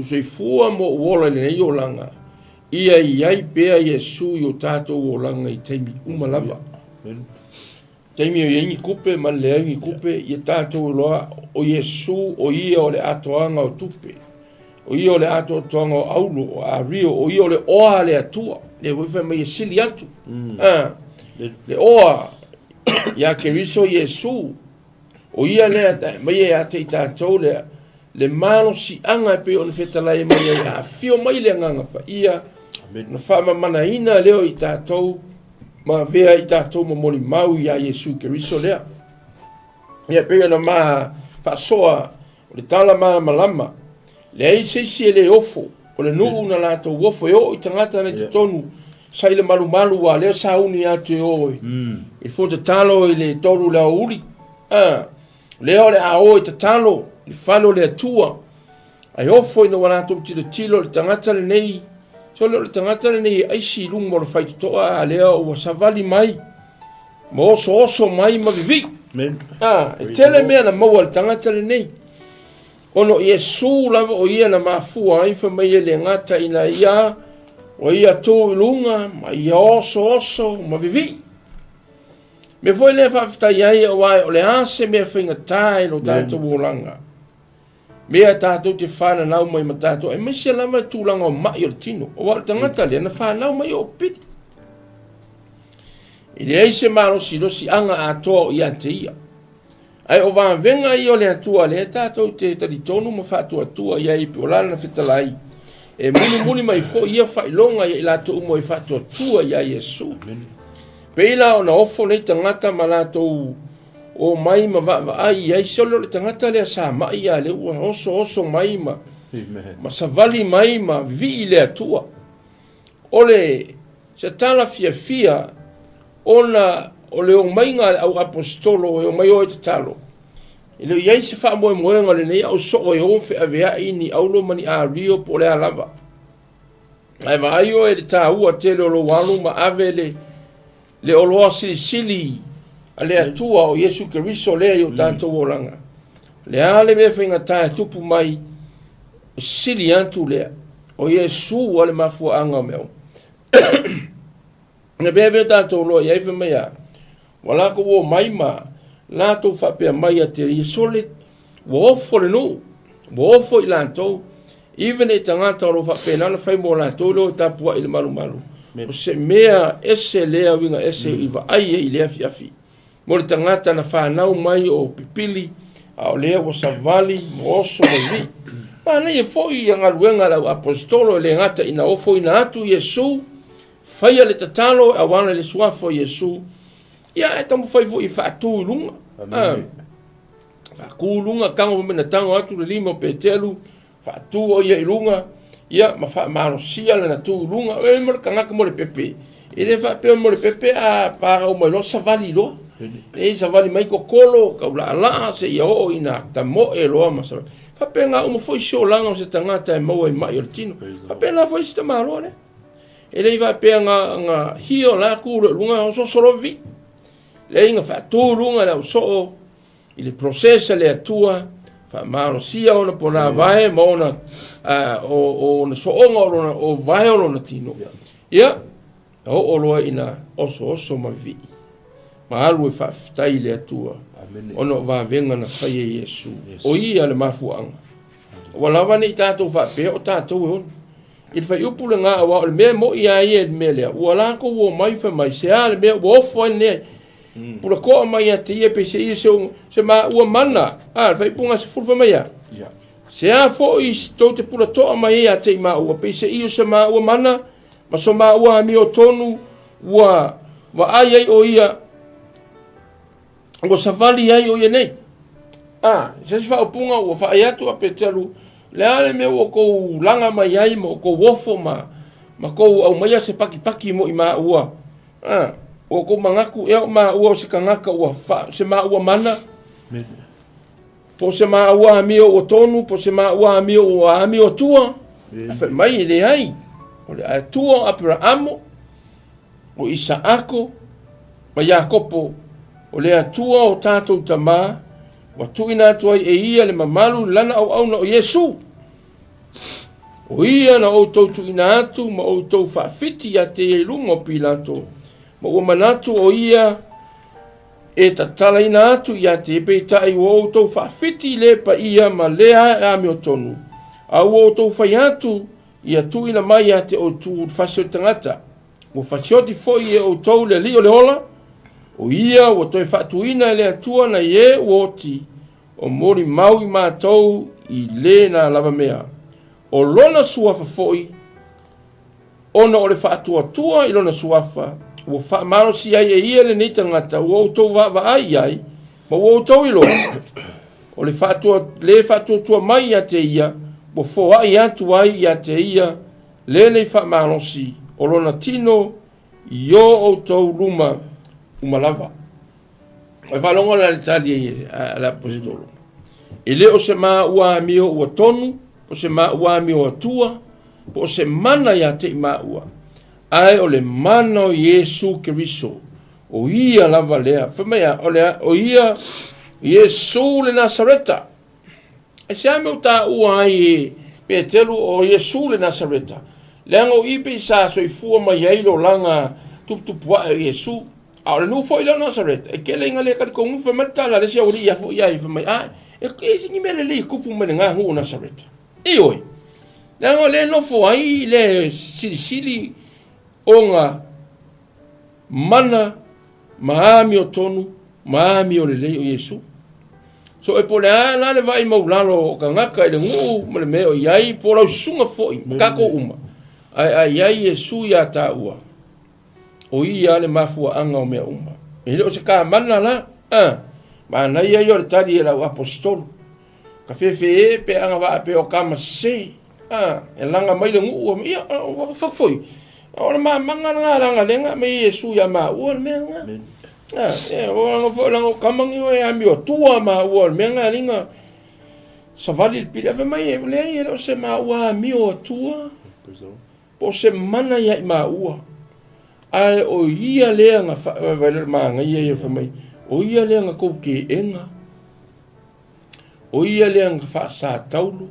soifua ma ou ola i lenei olaga, ia i ai pea Iesu i o tatou olaga i taimi uma lava. Taimi o i ai ni tupe ma le leai ni tupe, ia tatou iloa o Iesu o ia o le atoaga o tupe. O ia o le atoatoaga o auro, o ario, o ia o le oa a le Atua. Lea foi fai mai e sili atu. Le oa ia Keriso Iesu. O ia lea e aumai ia te i tatou le, le malosiaga e pei ona fetalai mai ai, a afio mai le Agaga Paia, ona faamamanaina lea o i tatou ma avea i tatou ma molimau ia Iesu Keriso lea. Ia pei ona ma faasoa o le tala malamalama, leai se isi e le ofo, o le nuu na latou ofo e oo i tagata na i totonu sa i le malumalu ua lea sauni atu e o i le fono tatalo i le 3 i le aoauli. Lea o le a o e tatalo i le fale o le Atua, ae ofo ina ua latou tilotilo i le tagata lenei, sole o le tagata lenei e aisi i luga o le faitotoa, a lea ua savali mai ma osooso mai ma vivii. E tele mea na maua e le tagata lenei, ona o Iesu lava o ia na mafua ai, fai mai e le gata ina ia ua ia tu i luga ma ia osooso ma vivii. Mea foi lea e faafetai ai, aua o le a se mea faigata i lo tatou olaga, mea tatou te fananau mai ma tatou, aemaise lava le tulaga o mai o le tino, aua o le tagata lea na fanau mai o pili. E leai se malosilosiaga atoa o ia te ia. Ae o vavega ia o le Atua lea tatou te talitonu ma faatuatua i ai, po o lana fetalai, e mulimuli mai foi ia faailoga ia i latou uma e faatuatua ia Iesu. Pei la ona ofo nei tagata ma latou o mai ma vaavaai i ai, sole o le tagata lea sa mai ia lea ua osooso mai ma, ma savali mai ma vivii i le Atua. O le se tala fiafia ona o le omaiga a le au aposetolo e omai o e tatalo, e le o i ai se faamoemoega o lenei au soo e o feaveai ni aulo ma ni ario po o le a lava. Ae vaai oe i le taua tele o lou alu ma ave le, le oloa silisili a le Atua o Iesu Keriso lea i o tatou olaga. O le a le mea faigata e tupu mai, e sili atu lea. O Iesu a le mafuaaga o mea uma. Na pea pea tatou loa i ai fai mai a, ua latou omai ma latou faapea mai ia te ia, sole, ua ofo le nuu, ua ofo i latou, even i tagata o lo o faapena ona fai mo latou leo e tapuai i le malumalu, o se mea ese lea uiga ese i vaai ai i lea afiafi. Mo le tagata na fanau mai o pipili, a o lea ua savali ma oso ma vivii. Manaia foi ia galuega a le au aposetolo e le gata ina ofoina atu Iesu, faia le tatalo e auala i le suafa o Iesu, ia ae taumafai foi e faatu i luga. Faatu i luga, tago mai na tago atu le lima o Peteru, faatu o ia i luga, ia ma faamalosia lana tu i luga. E mo le tagata mo le pepe, e le faapea mo le pepe a parau mai loa savali loa. E savali mai kokolo, kaulaalaa, seia oo ina tamoe loa ma savali. Faapena uma foi se olaga o se tagata e maua i mai o le tino. Faapena foi se tamaloa lea. E le i faapea na hia o la tu loa i luga ososo loa vivii. Leai na faatu i luga le ausoo i le process a le Atua, faamalosia ona ponavae ma ona ona sooga o lona o vae o lona tino. Ia, na oo loa ina osooso ma vivii ma alu e faafetai i le Atua ona o vavega na faia e Iesu. O ia le mafuaaga. Ua lava ne i tatou faapea o tatou e ono. I le fuaiupu lena, aua o le mea moi a ia i le mea lea, ua latou omai fai mai, se a le mea ua ofo ai lenei, pulatoa mai ia te ia, peiseai se, se maua mana. A, le faaiupuga 10 fai mai a. Se a foi tou te pulatoa mai ai ia te i maua, peiseai o se maua mana, ma so maua amiotonu, ua vaai ai o ia, ua savali ai o ia nei. A, se isi faaupuga ua faai atu a Peteru, le a le mea ua kou laga mai ai ma kou ofo ma, ma kou aumaia se pakipaki mo i maua. A, ua kou manatu ea o maua o se tagata ua fa, se maua mana, po o se maua amio ua tonu, po o se maua amio ua amio atua. A fai mai e leai, o le Atua o Aperaamo, o Isaako ma Iakopo, o le Atua o tatou tamā, ua tuuina atu ai e ia le mamalu i lana auauna o Iesu. O ia na outou tuuina atu ma outou faafiti ia te ia i luma o Pilato, ma ua manatu o ia e tatalaina atu ia te ia, peitai ua outou faafiti le paia ma lea amiotonu, a ua outou fai atu ia tuuina mai ia te outou le fasi o le tagata. Ua fasioti foi e outou le Alii o le ola, o ia ua toe faatuina e le Atua nai e ua oti, o molimau i matou i lena lava mea. O lona suafa foi, ona o le faatuatua i lona suafa, ua faamalosi ai e ia lenei tagata ua outou vaavaai i ai, ma ua outou iloa, o le faatua, le faatuatua mai ia te ia, ua foai atu ai ia te ia lenei faamalosi o lona tino i o outou luma uma lava. Ua faalogo la le tali a le aposetolo. E le o se maua amio ua tonu, po o se maua amio atua, po o se mana ia te i maua, ae o le mana o Iesu Keriso, o ia lava lea. Fai mai a, o, le, o ia Iesu le Nasareta. Aisea mea ua taua ai e Peteru o Iesu le Nasareta? Leaga o i pei sa soifua mai ai le olaga tuputupuae o Iesu. A o le nuu foi lea o Nasareta, e tele ina le talitonu, fai mai le tala a le isi aualii ia foi ai, fai mai, a, e i ni mea lelei e tupu mai lena nuu o Nasareta. Ioe, leaga o lea e nofo ai le silisili ona mana ma amiotonu ma amio lelei o Iesu. So e po o le a la le vaai maulalo o tagata i le nuu ma le mea o i ai, po o lau susuga foi ma tatou uma, ae a i ai Iesu ia taua, o ia le mafuaaga o mea uma. E le o se kamana la, a, manaia ia o le tali e lau aposetolo. Ka fefe pe agavaa pe o kama sese, a, e laga mai le nuu, ia, ua fau foi. O le mamaga lena laga lea na aumai e Iesu ia maua le mea lena. A, e, o laga foi laga o kama ni o e amio atua maua o le mea lena lina savali le pili. A fai mai e leai e le o se maua amio atua, po o se mana ia i maua. Ae o ia lea na fa, vai le manaia ia fai mai, o ia lea na kou keena, o ia lea na faasataulu,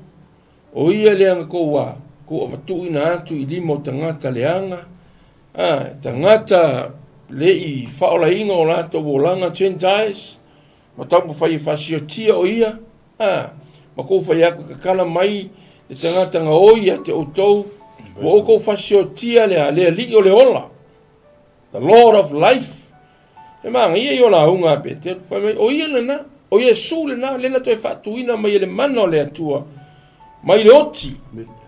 o ia lea na kou a, kou avatuina atu i lima o tagata leaga, a, tagata le i faolaina o latou olaga, Gentiles, ma taumafai e faasiotia o ia, a, ma kou fai atu e tatala mai le tagata na oi ia te outou, ua outou faasiotia le a, le Alii o le ola, the Lord of life. E manaia ia o lauga a Peteru, fai mai, o ia lena, o Iesu lena, lea na toe faatuina mai e le mana o le Atua, mai le oti,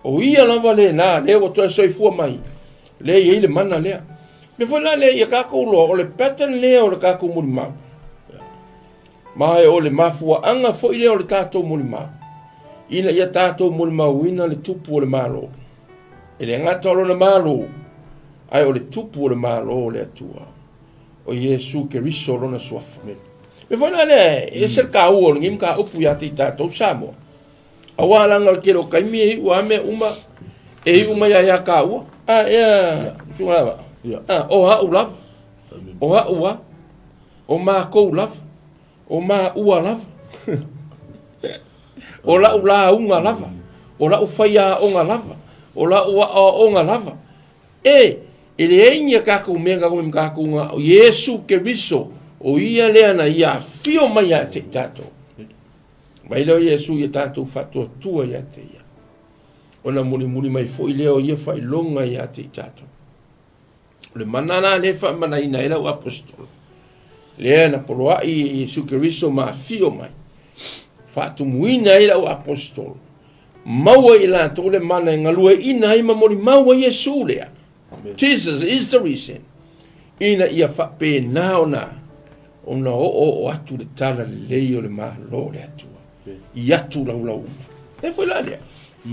o ia lava lena, lea ua toe soifua mai, lea e i ai le mana lea. Mea foi la lea ia tatou loa, o le pattern lea o le tatou molimau. Ma e o le mafuaaga foi lea o le tatou molimau, ina ia tatou molimauina le Tupu o le Malo. E le gata o lona Malo, ae o le Tupu o le Malo o le Atua, o Iesu Keriso lona Suafa. Mea foi la lea, e ese le taua o lenei mataupu ia te i tatou Samoa. Aua leaga o le tele o taimi e iu lava mea uma, e iu mai lava ia taua. A ea, Susuga Lava? A, o au lava, o au lava, o matou lava, o maua lava, o lau lauga lava, o lau faiaoga lava, o lau aoaoga lava. E, e leai ni a tatou mea na tatou tatou na o Iesu Keriso, o ia lea na ia afio mai ia te i tatou. Mai lea o Iesu ia tatou faatuatua ia te ia. Ona mulimuli mai foi lea o ia faailoga ia te i tatou. O le mana la lea e faamanaina ai lau aposetolo, lea na poloai e Iesu Keriso ma afio mai, faatumuina ai lau aposetolo, maua i latou le mana e galueaiina ai ma molimau ai Iesu lea. Jesus is the reason. Ina ia faapena ona ona oooo atu le tala lelei o le Malo o le Atua i atu laulau uma. E foi la lea,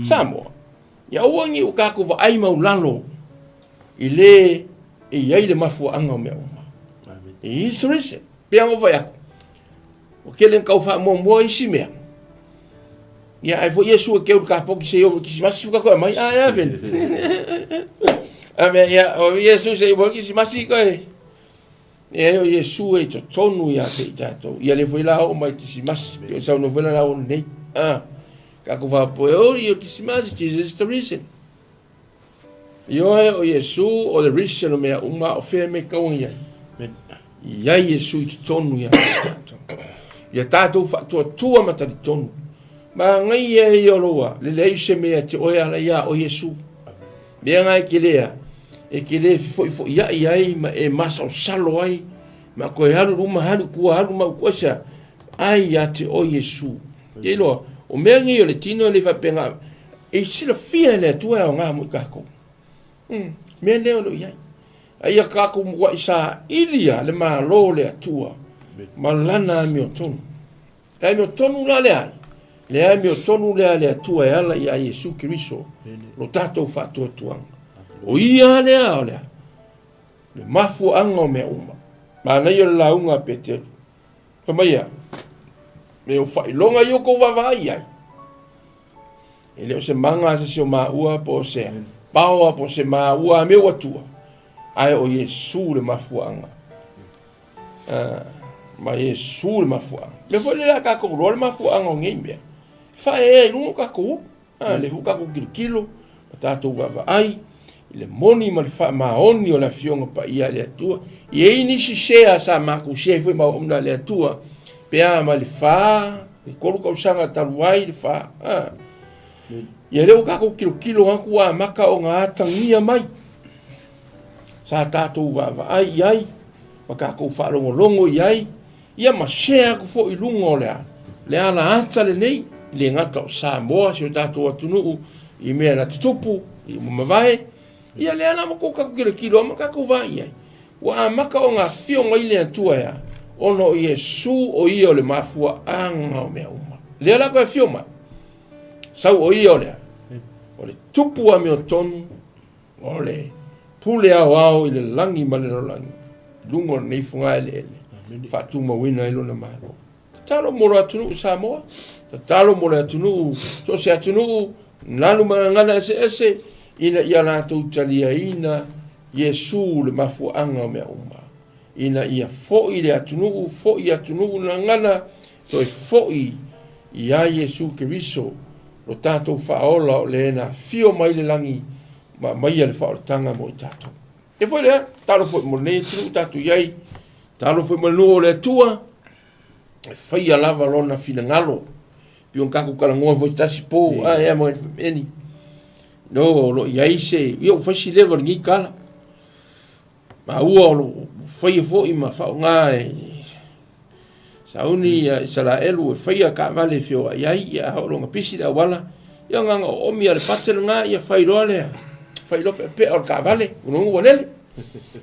Samoa, ia aua ne i o tatou vaai maulalo i le e i ai le mafuaaga o mea uma. He is the reason. Pei ona ou fai atu, ua tele ina tau faamuamua isi mea. Ia, ai foi Iesu e keu le kapoti se i ovo i Kisimasi fuka koe mai. Ah, ea fene. A mea, ia, o Iesu se i ovo i Kisimasi koe. Ia, o Iesu e i totonu ia te i tatou. Ia le foi la oo mai Kisimasi. Pei o saunoa foi la la o nei. Ah, tatou faapea, oh, ia Kisimasi, Jesus is the reason. Ioe, o Iesu, o le reason o mea uma, o fea mea tau i ai. I ai Iesu i totonu ia tatou. Ia tatou faatuatua ma talitonu. Manaia ia o loa, le leai se mea te oe ala ia o Iesu. Mea nga e ke lea, e ke le fefoifoiai ai ma e masalosalo ai, ma koe alu luma, alu tua, alu mau tua, ai ia te oe Iesu. Te iloa, o mea nei o le tino e le faapena, e silafia e le Atua e aoga mo i takou. Mea lea o lo o i ai. A ia takou muaʻi saili ia le Malo o le Atua ma lana amiotonu. Le amiotonu la lea ai, le amiotonu lea a le Atua e ala ia Iesu Keriso, lo tatou faatuatuaga. O ia lea o lea, le mafuaaga o mea uma. Manaia o le lauga a Peteru. Fai mai ia, me o faailoga ia o kou vaavaai i ai. E le o se maga a se si o maua po o se paoa po o se maua a mea ua tua, ae o Iesu le mafuaaga. Ma Iesu le mafuaaga. Mea foi lea a tatou iloa le mafuaaga o nei mea. E faaeaea i luga o tatou ulu. A, lea foi ua tatou tilotilo ma tatou vaavaai i le moni ma le faamaoni o le Afioga Paia a le Atua. E i ai nisi sea sa matou sea ai foi ma auauna a le Atua, pe a mai le fa, le 3 tausaga talu ai le fa. A, ia lea ua tatou tilotilo atu ua amata ona atagia mai. Sa tatou vaavaai i ai ma tatou faalogologo i ai Ia ma share atu foi i luga o le a, le ala ata lenei, e le gata o Samoa, si o tatou atunuu, i mea na tutupu, i ua mavae, ia lea la ua tou tatou tilotilo ma tatou vaai i ai. Ua amata ona afio mai le Atua e a? Ona o Iesu o ia o le mafuaaga o mea uma. Lea la toe afio mai, sau o ia o le a? O le tupu amiotonu O le pule aoao i le lagi ma le lalolagi, i luga o lenei fogaeleele, faatumauina ai lona Malo. Tatalo mo le atunuu Samoa, tatalo mo le atunuu, so o se atunuu, nanu ma gagana eseese, ina ia latou taliaina Iesu le mafuaaga o mea uma. Ina ia foi le atunuu, foi atunuu na gagana, toe foi ia Iesu Keriso, lo tatou Faaola o le na afio mai le lagi ma aumaia le faaolataga mo i tatou. E foi lea, talo foi mo lenei atunuu tatou i ai, talo foi mo le nuu o le Atua, e faia lava lona finagalo. Pei ona tatou talanoa foi tasi po, a ea mo eni. No, o lo o i ai se, ia ua fai si leva o lenei tala. Maua o lo o faia foi ma faaaoga e sauni ia Isaraelu e faia taavale e feoai ai, ia a oo loa ina pisi le auala, ia na ona oomi lava o le pate lena, ia fai loa lea, fai loa peapea o le taavale, ona ua lele.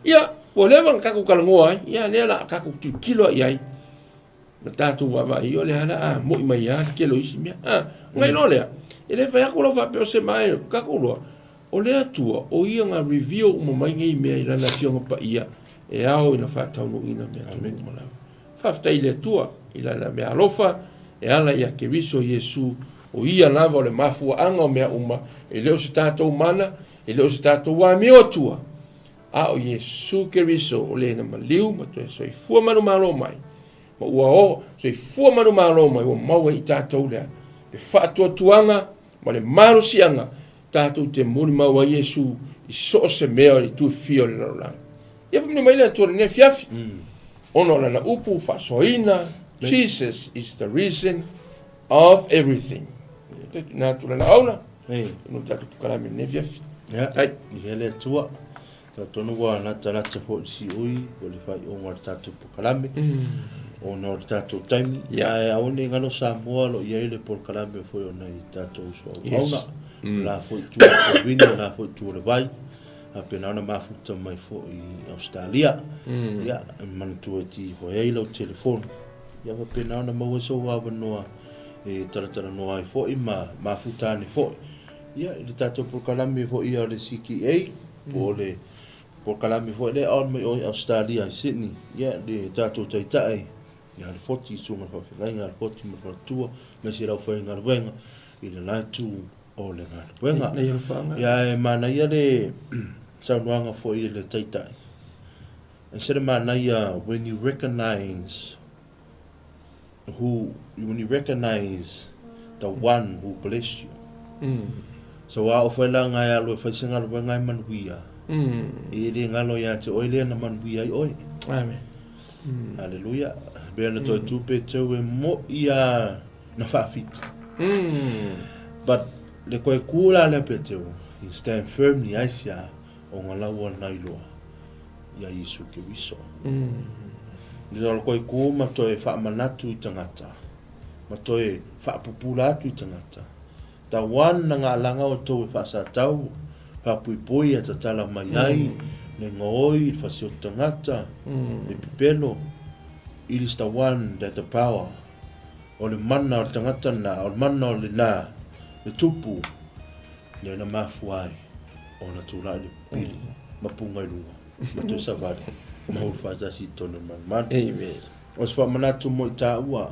Ia, ua leva ona tatou talanoa ai, ia lea o le a tatou tilotilo lava i ai. Ma tatou vaavaai, o lea la a mo'i mai lava le tele o isi mea. A, ona iloa lea, e le fai atu lau faapea o se mae, tatou iloa, o le Atua, o Ia na reveal uma mai nei mea i Lana Afioga Paia e ao ina faataunuuina mea tonu uma lava. Faafetai i le Atua i Lana meaalofa e ala ia Keriso Iesu, o Ia lava o le mafuaaga o mea uma, e le o se tatou mana, e le o se tatou amio Atua, a o Iesu Keriso o le na maliu ma toe soifua manumalo mai, ma ua o soifua manumalo mai, ua maua i tatou lea le faatuatuaga ma le malosiaga tatou te molimau ai Iesu i so o se mea o le itu e fia o le lalolagi. Ia faamanuia mai le Atua i lenei afiafi, ona o Lana upu faasoaina, Jesus is the reason of everything. Ia tuuina atu le laau no tatou polokalame i lenei afiafi. Ia, Ai. Ia le Atua. Talitonu ua latalata foi le siui o le faaiuga o le tatou polokalame ona o le tatou taimi. Ae aua ne i galo Samoa o lo o i ai le polokalame foi o nai tatou uso auauna. O la foi itu o le Kowini, o la foi itu o le vai, faapena ona mafuta mai foi i Ausetalia. Ia, e manatua e ti foi ai lau telefoni. Ia faapena ona maua ai sou avanoa e talatalanoa ai foi ma mafuta ane foi. Ia, i le tatou polokalame foi a le CKA, po o le polokalame foi lea e on mai o i Ausetalia i Sydney, ia, le tatou taitai ia Lefoti, Susuga i le Faafeagaiga a Lefoti ma le Faletua, aemaise le aufaigaluega i le la itu o le galuega. Ia, e manaia le saunoaga foi i le taitai. E ese le manaia when you recognize who when you recognize the one who blessed you. So a o fai la ngai alu e fai se galuega e manuia. E le galo ia te oe lea na manuia ai oe. Amen. Hallelujah. Be na toe tupe tau e mo ia na faafiti. But le koe ku la lea pe tau, you stand firmly ai sia o nga laua na iloa ia Iesu Keriso. Le o le koe ku ma toe faamanatu i tagata, ma toe faapupula atu i tagata. Tauan na ngalaga o tou e faasatau, faapuipui a tatala mai ai, le gaoi, le fasioti tagata, le pipelo, it is the one that the power, o le mana o le tagata lena, o le mana o lena, le tupu, lea na mafua ai ona tulai le pili ma puga i luga, ma toe savali, ma hulu faatasi i totonu o le malumalu. Amen. O se faamanatu mo i taua,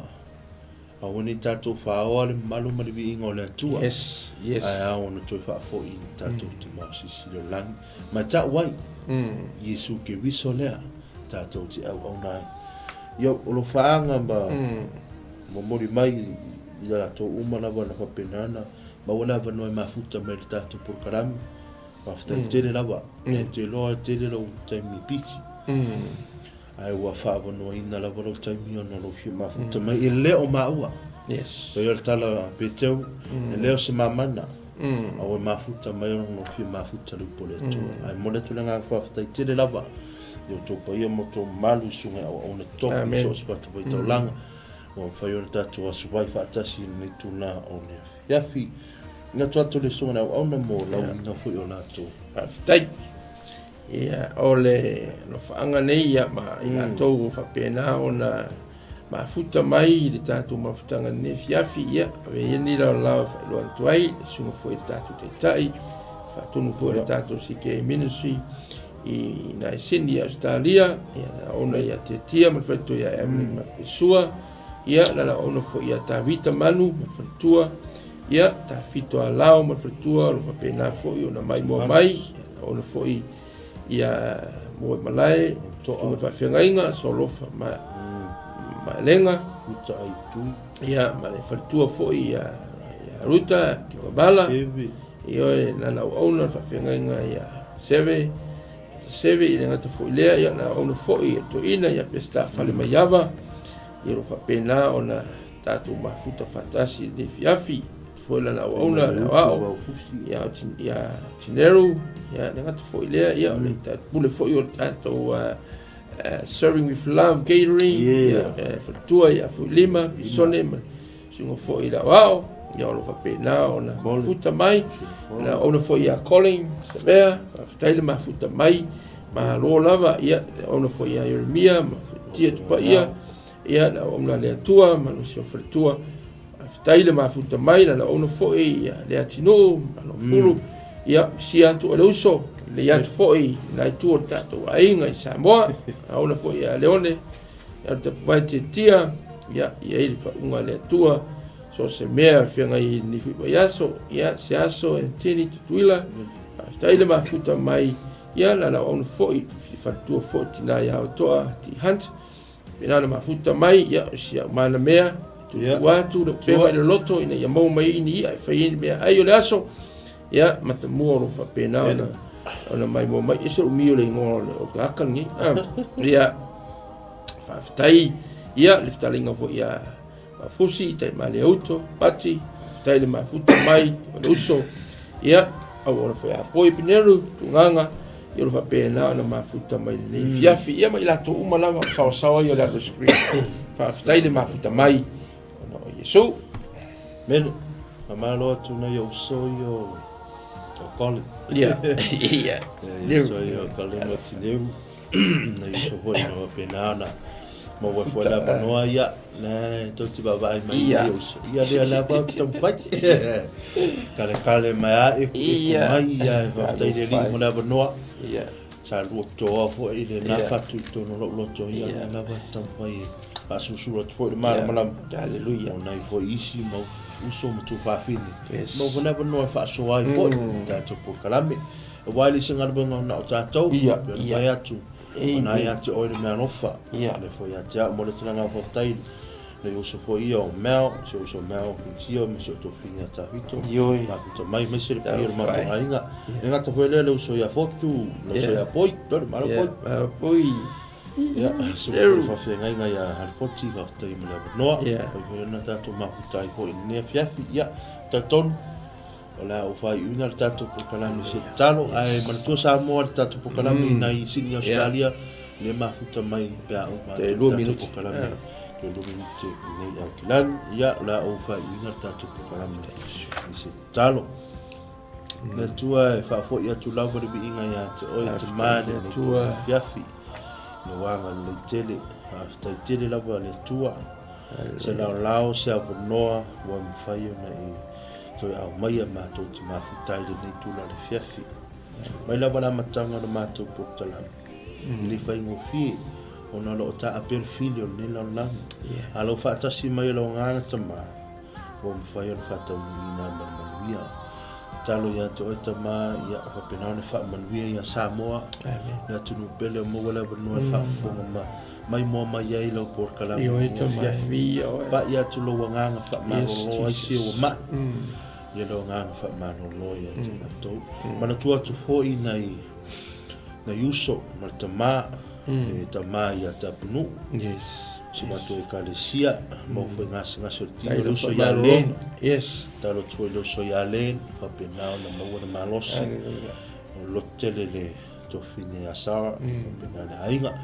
Aua ne i tatou whaoa le mamalu ma le viiga o le Atua. Yes, yes. Ae ao ona toe faafoi i tatou Tama o Silisili o le Lagi. Ma e tau ai, Iesu Keriso lea, tatou te auauna ai. Ia, o lo whaaga ma momoli mai i a latou uma lava na faapena ona maua le avanoa e mafuta mai i le tatou polokalame. Faafetai tele lava. Ou te iloa e tele lou taimi pisi. Ae ua faaavanoaina lava lou taimi ona o lou fia mafuta mai, e le o maua. Yes. Pei o le tala a Peteu, e le o se mamana, a ua mafuta mai ona o lou fia mafuta le upu a le Atua. Ae momoli atu le agaga faafetai tele lava i outou paia ma outou mamalu i susuga i auauna totofi i so o se fatafaitaulaga ua mafai ona tatou aso vai faatasi i lenei itula o le afiafi. Atu atu le susuga i le auauna mo lauina foi o latou. Faafetai. Ia, o le alofaaga nei ia ma i latou ua faapena ona mafuta mai i le tatou mafutaga i lenei afiafi, ia, ave ia ni laolao e faailoa atu ai le susuga foi i le tatou Taitai, faatonu foi o le tatou CKA Ministry i nai Sydney i Ausetalia, ia, na ona ia Tiatia ma le faletua ia Evelyn Mapesua, ia, na laona foi ia Tavita Manu ma le faletua, ia, Tafito Alao ma le faletua, o lo faapena foi ona maimoa mai, ia, Ona foi ia Moemalae, Susuga Faafeagaiga, Solofa ma Maelega, Ruta Aitui. Ia, ma le faletua foi ia Ruta Kiwabala. Seve. Ioe, lana auauna le faafeagaiga ia Seve. Seve i le gata foi lea, ia na auauna foi ia Toeaina ia Peseta Falemaiava. Ia o lo o faapena ona tatou mafuta faatasi i lenei afiafi. Foi lana auauna le aoao ia Tineru, ia le gata foi lea, ia o le pule foi o le tatou Serving with Love Catering, ia faletua ia Fuilima, Pisone ma susuga foi i le aoao, ia o lo o faapena ona mafuta mai, na auauna foi ia Colin Savea, faafetai le mafuta mai, malo lava, ia auauna foi ia Ieremia ma Tia Tupaia, Ia, le auauna a le Atua ma lo si o faletua. Faafetai le mafuta mai, la auauna foi ia le atinuu ma lo fulu. Ia, sia atu o le uso, le atu foi na itu o le tatou aiga i Samoa. Auauna foi ia Leone, ia le tapuvai tiatia, ia, ia i le paunga a le Atua. So se mea feagai i lenei foi vaiaso, ia, se aso e tini Tutuila. Faafetai le mafuta mai, ia, la auauna foi, faletua foi tina ia Otoa, T. Hunt. Pena na mafuta mai, ia, o si au mana mea, tutu atu, le upega i le loto, ina ia maua mai ai ni i'a e fai ai ni meaai o le aso, ia, matamua o lo o faapena ona, ona maimoa mai. Ese lou umi o le igoa o le, o le aka lenei. Ah, ia, faafetai, ia, le fetalaiga foi ia Fusi, Taimalieuto, Pati, faafetai le mafuta mai o le uso, ia, auauna foi a Poi Pineru, Tugaga, ia o lo faapena ona mafuta mai lenei afiafi, ia ma i latou uma lava o saoasaoa ia o le alu screen. Faafetai le mafuta mai ona o Iesu. Mele, faamalo atu nai ou uso ia o Colin. Ia, ia. Uso ia o Colin ma Tineu. Nai uso foi o faapena ona maua ai foi le avanoa ia, la e tou te vaavaai mai i nai uso. Ia lea lava ou te taumafai. Kalekale mai lava ekueku mai, ia e faafetai i le Alii mo le avanoa. Sa lua toa foi i lena fatu i totonu o lou loto, ia lea lava e taumafai e faasusulu atu foi le malamalama. Hallelujah. O nai foi isi mau uso ma tuafafine. Maua foi le avanoa e faasoa ai foi i tatou polokalame. Aua e le se galuega o na o tatou, Ia, pei ona ia. fai atu, Amen. o na ia te oe le mea alofa, Ia. le foi ia te au, mo le tulaga o faafetai, le uso foi ia o Mel, si o uso o Mel Kintio, ma si o tofiga ia Tafito, Ioe. mafuta mai, maise le paia o le Talofa matou e. aiga. Ia. Le gata foi lea le uso ia Fotu, le uso Ia. ia Poi, tole, malo Ia, Poi. malo Poi. Ia, se Eru. faafeagaiga ia Haripoti, faafetai mo le avanoa, Ia. fai foi ona tatou mafuta ai foi i lenei afiafi. Ia, talitonu, O le a ou faaiuina le tatou polokalame se tatalo, ae manatua Samoa le tatou polokalame i nai Sydney Australia, le mafuta mai pe a uma atu le tatou polokalame. Toe 2 minute i nei Aukilani. Ia, o le a ou faaiuina le tatou polokalame i se tatalo. Le Atua e faafoi atu lava le viiga ia te oe, te Tama i lenei afiafi, i lou agalelei tele. Faafetai tele lava le Atua. Se laolao, se avanoa ua mafai ona e toe aumaia matou te mafuta ai lenei tula le afiafi. Mai lava le amataga o le matou polokalame, e le faigofie ona o lo o taape le fili o lenei lalolagi. A o lou faatasi mai o lau Agaga Tama, ua mafai ona faataunuuina ma le manuia. Tatalo ia te oe Tama, ia faapena ona faamanuia ia Samoa, le atunuu pele o maua le avanoa e faafofoga ma maimoa mai ai lau polokalame Ioe i Tama, afiafi. viia oe. Pai atu lou agaga Yes, faamalolo ai si Jesus. ua mai. Ia lou agaga faamalolo ia te matou. Manatua atu foi nai nai uso ma le tama, le tama ia Tapunuu. Yes. Si matou ekalesia, mau foi gasegase o le tino, Ai le lau uso ia Len. faamalologa. Yes. Tatalo atu foi i le uso ia Len, faapena ona maua le malosi. Hallelujah. O le loto tele le tofine ia Sarah, faapena le aiga.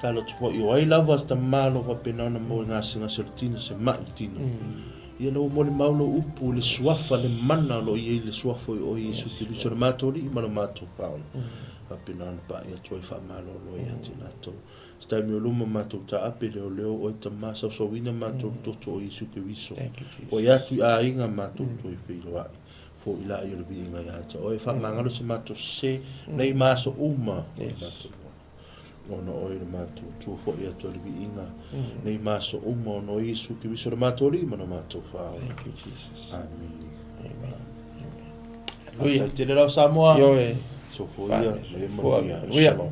Tatalo atu foi o ai lava se tama o lo o faapena ona maua i gasegase o le tino, se mai le tino. Ia ina ua molimau lou upu i le suafa, le mana o lo o i ai le suafa o Iesu Keriso, le matou Alii ma le matou Paola. Faapena ona pai atu ai faamalolo ia te latou. Se taimi o luma matou taape leoleo oe tama sausauina matou le toto o Iesu Keriso. Oi atu i aiga matou toe feiloai. Fo'i la'i o le viiga ia te oe. Faamagalo se matou sese nei ma aso uma o le matou ola. Ona oe le matou Atua fo'i atu ai le viiga nei ma aso uma ona o Iesu Keriso le matou Alii ma le matou Faaola. Amene. Hallelujah. Faafetai tele lau Samoa. Ioe. Soifua ia, Soifua. manuia. Hallelujah. Shalom.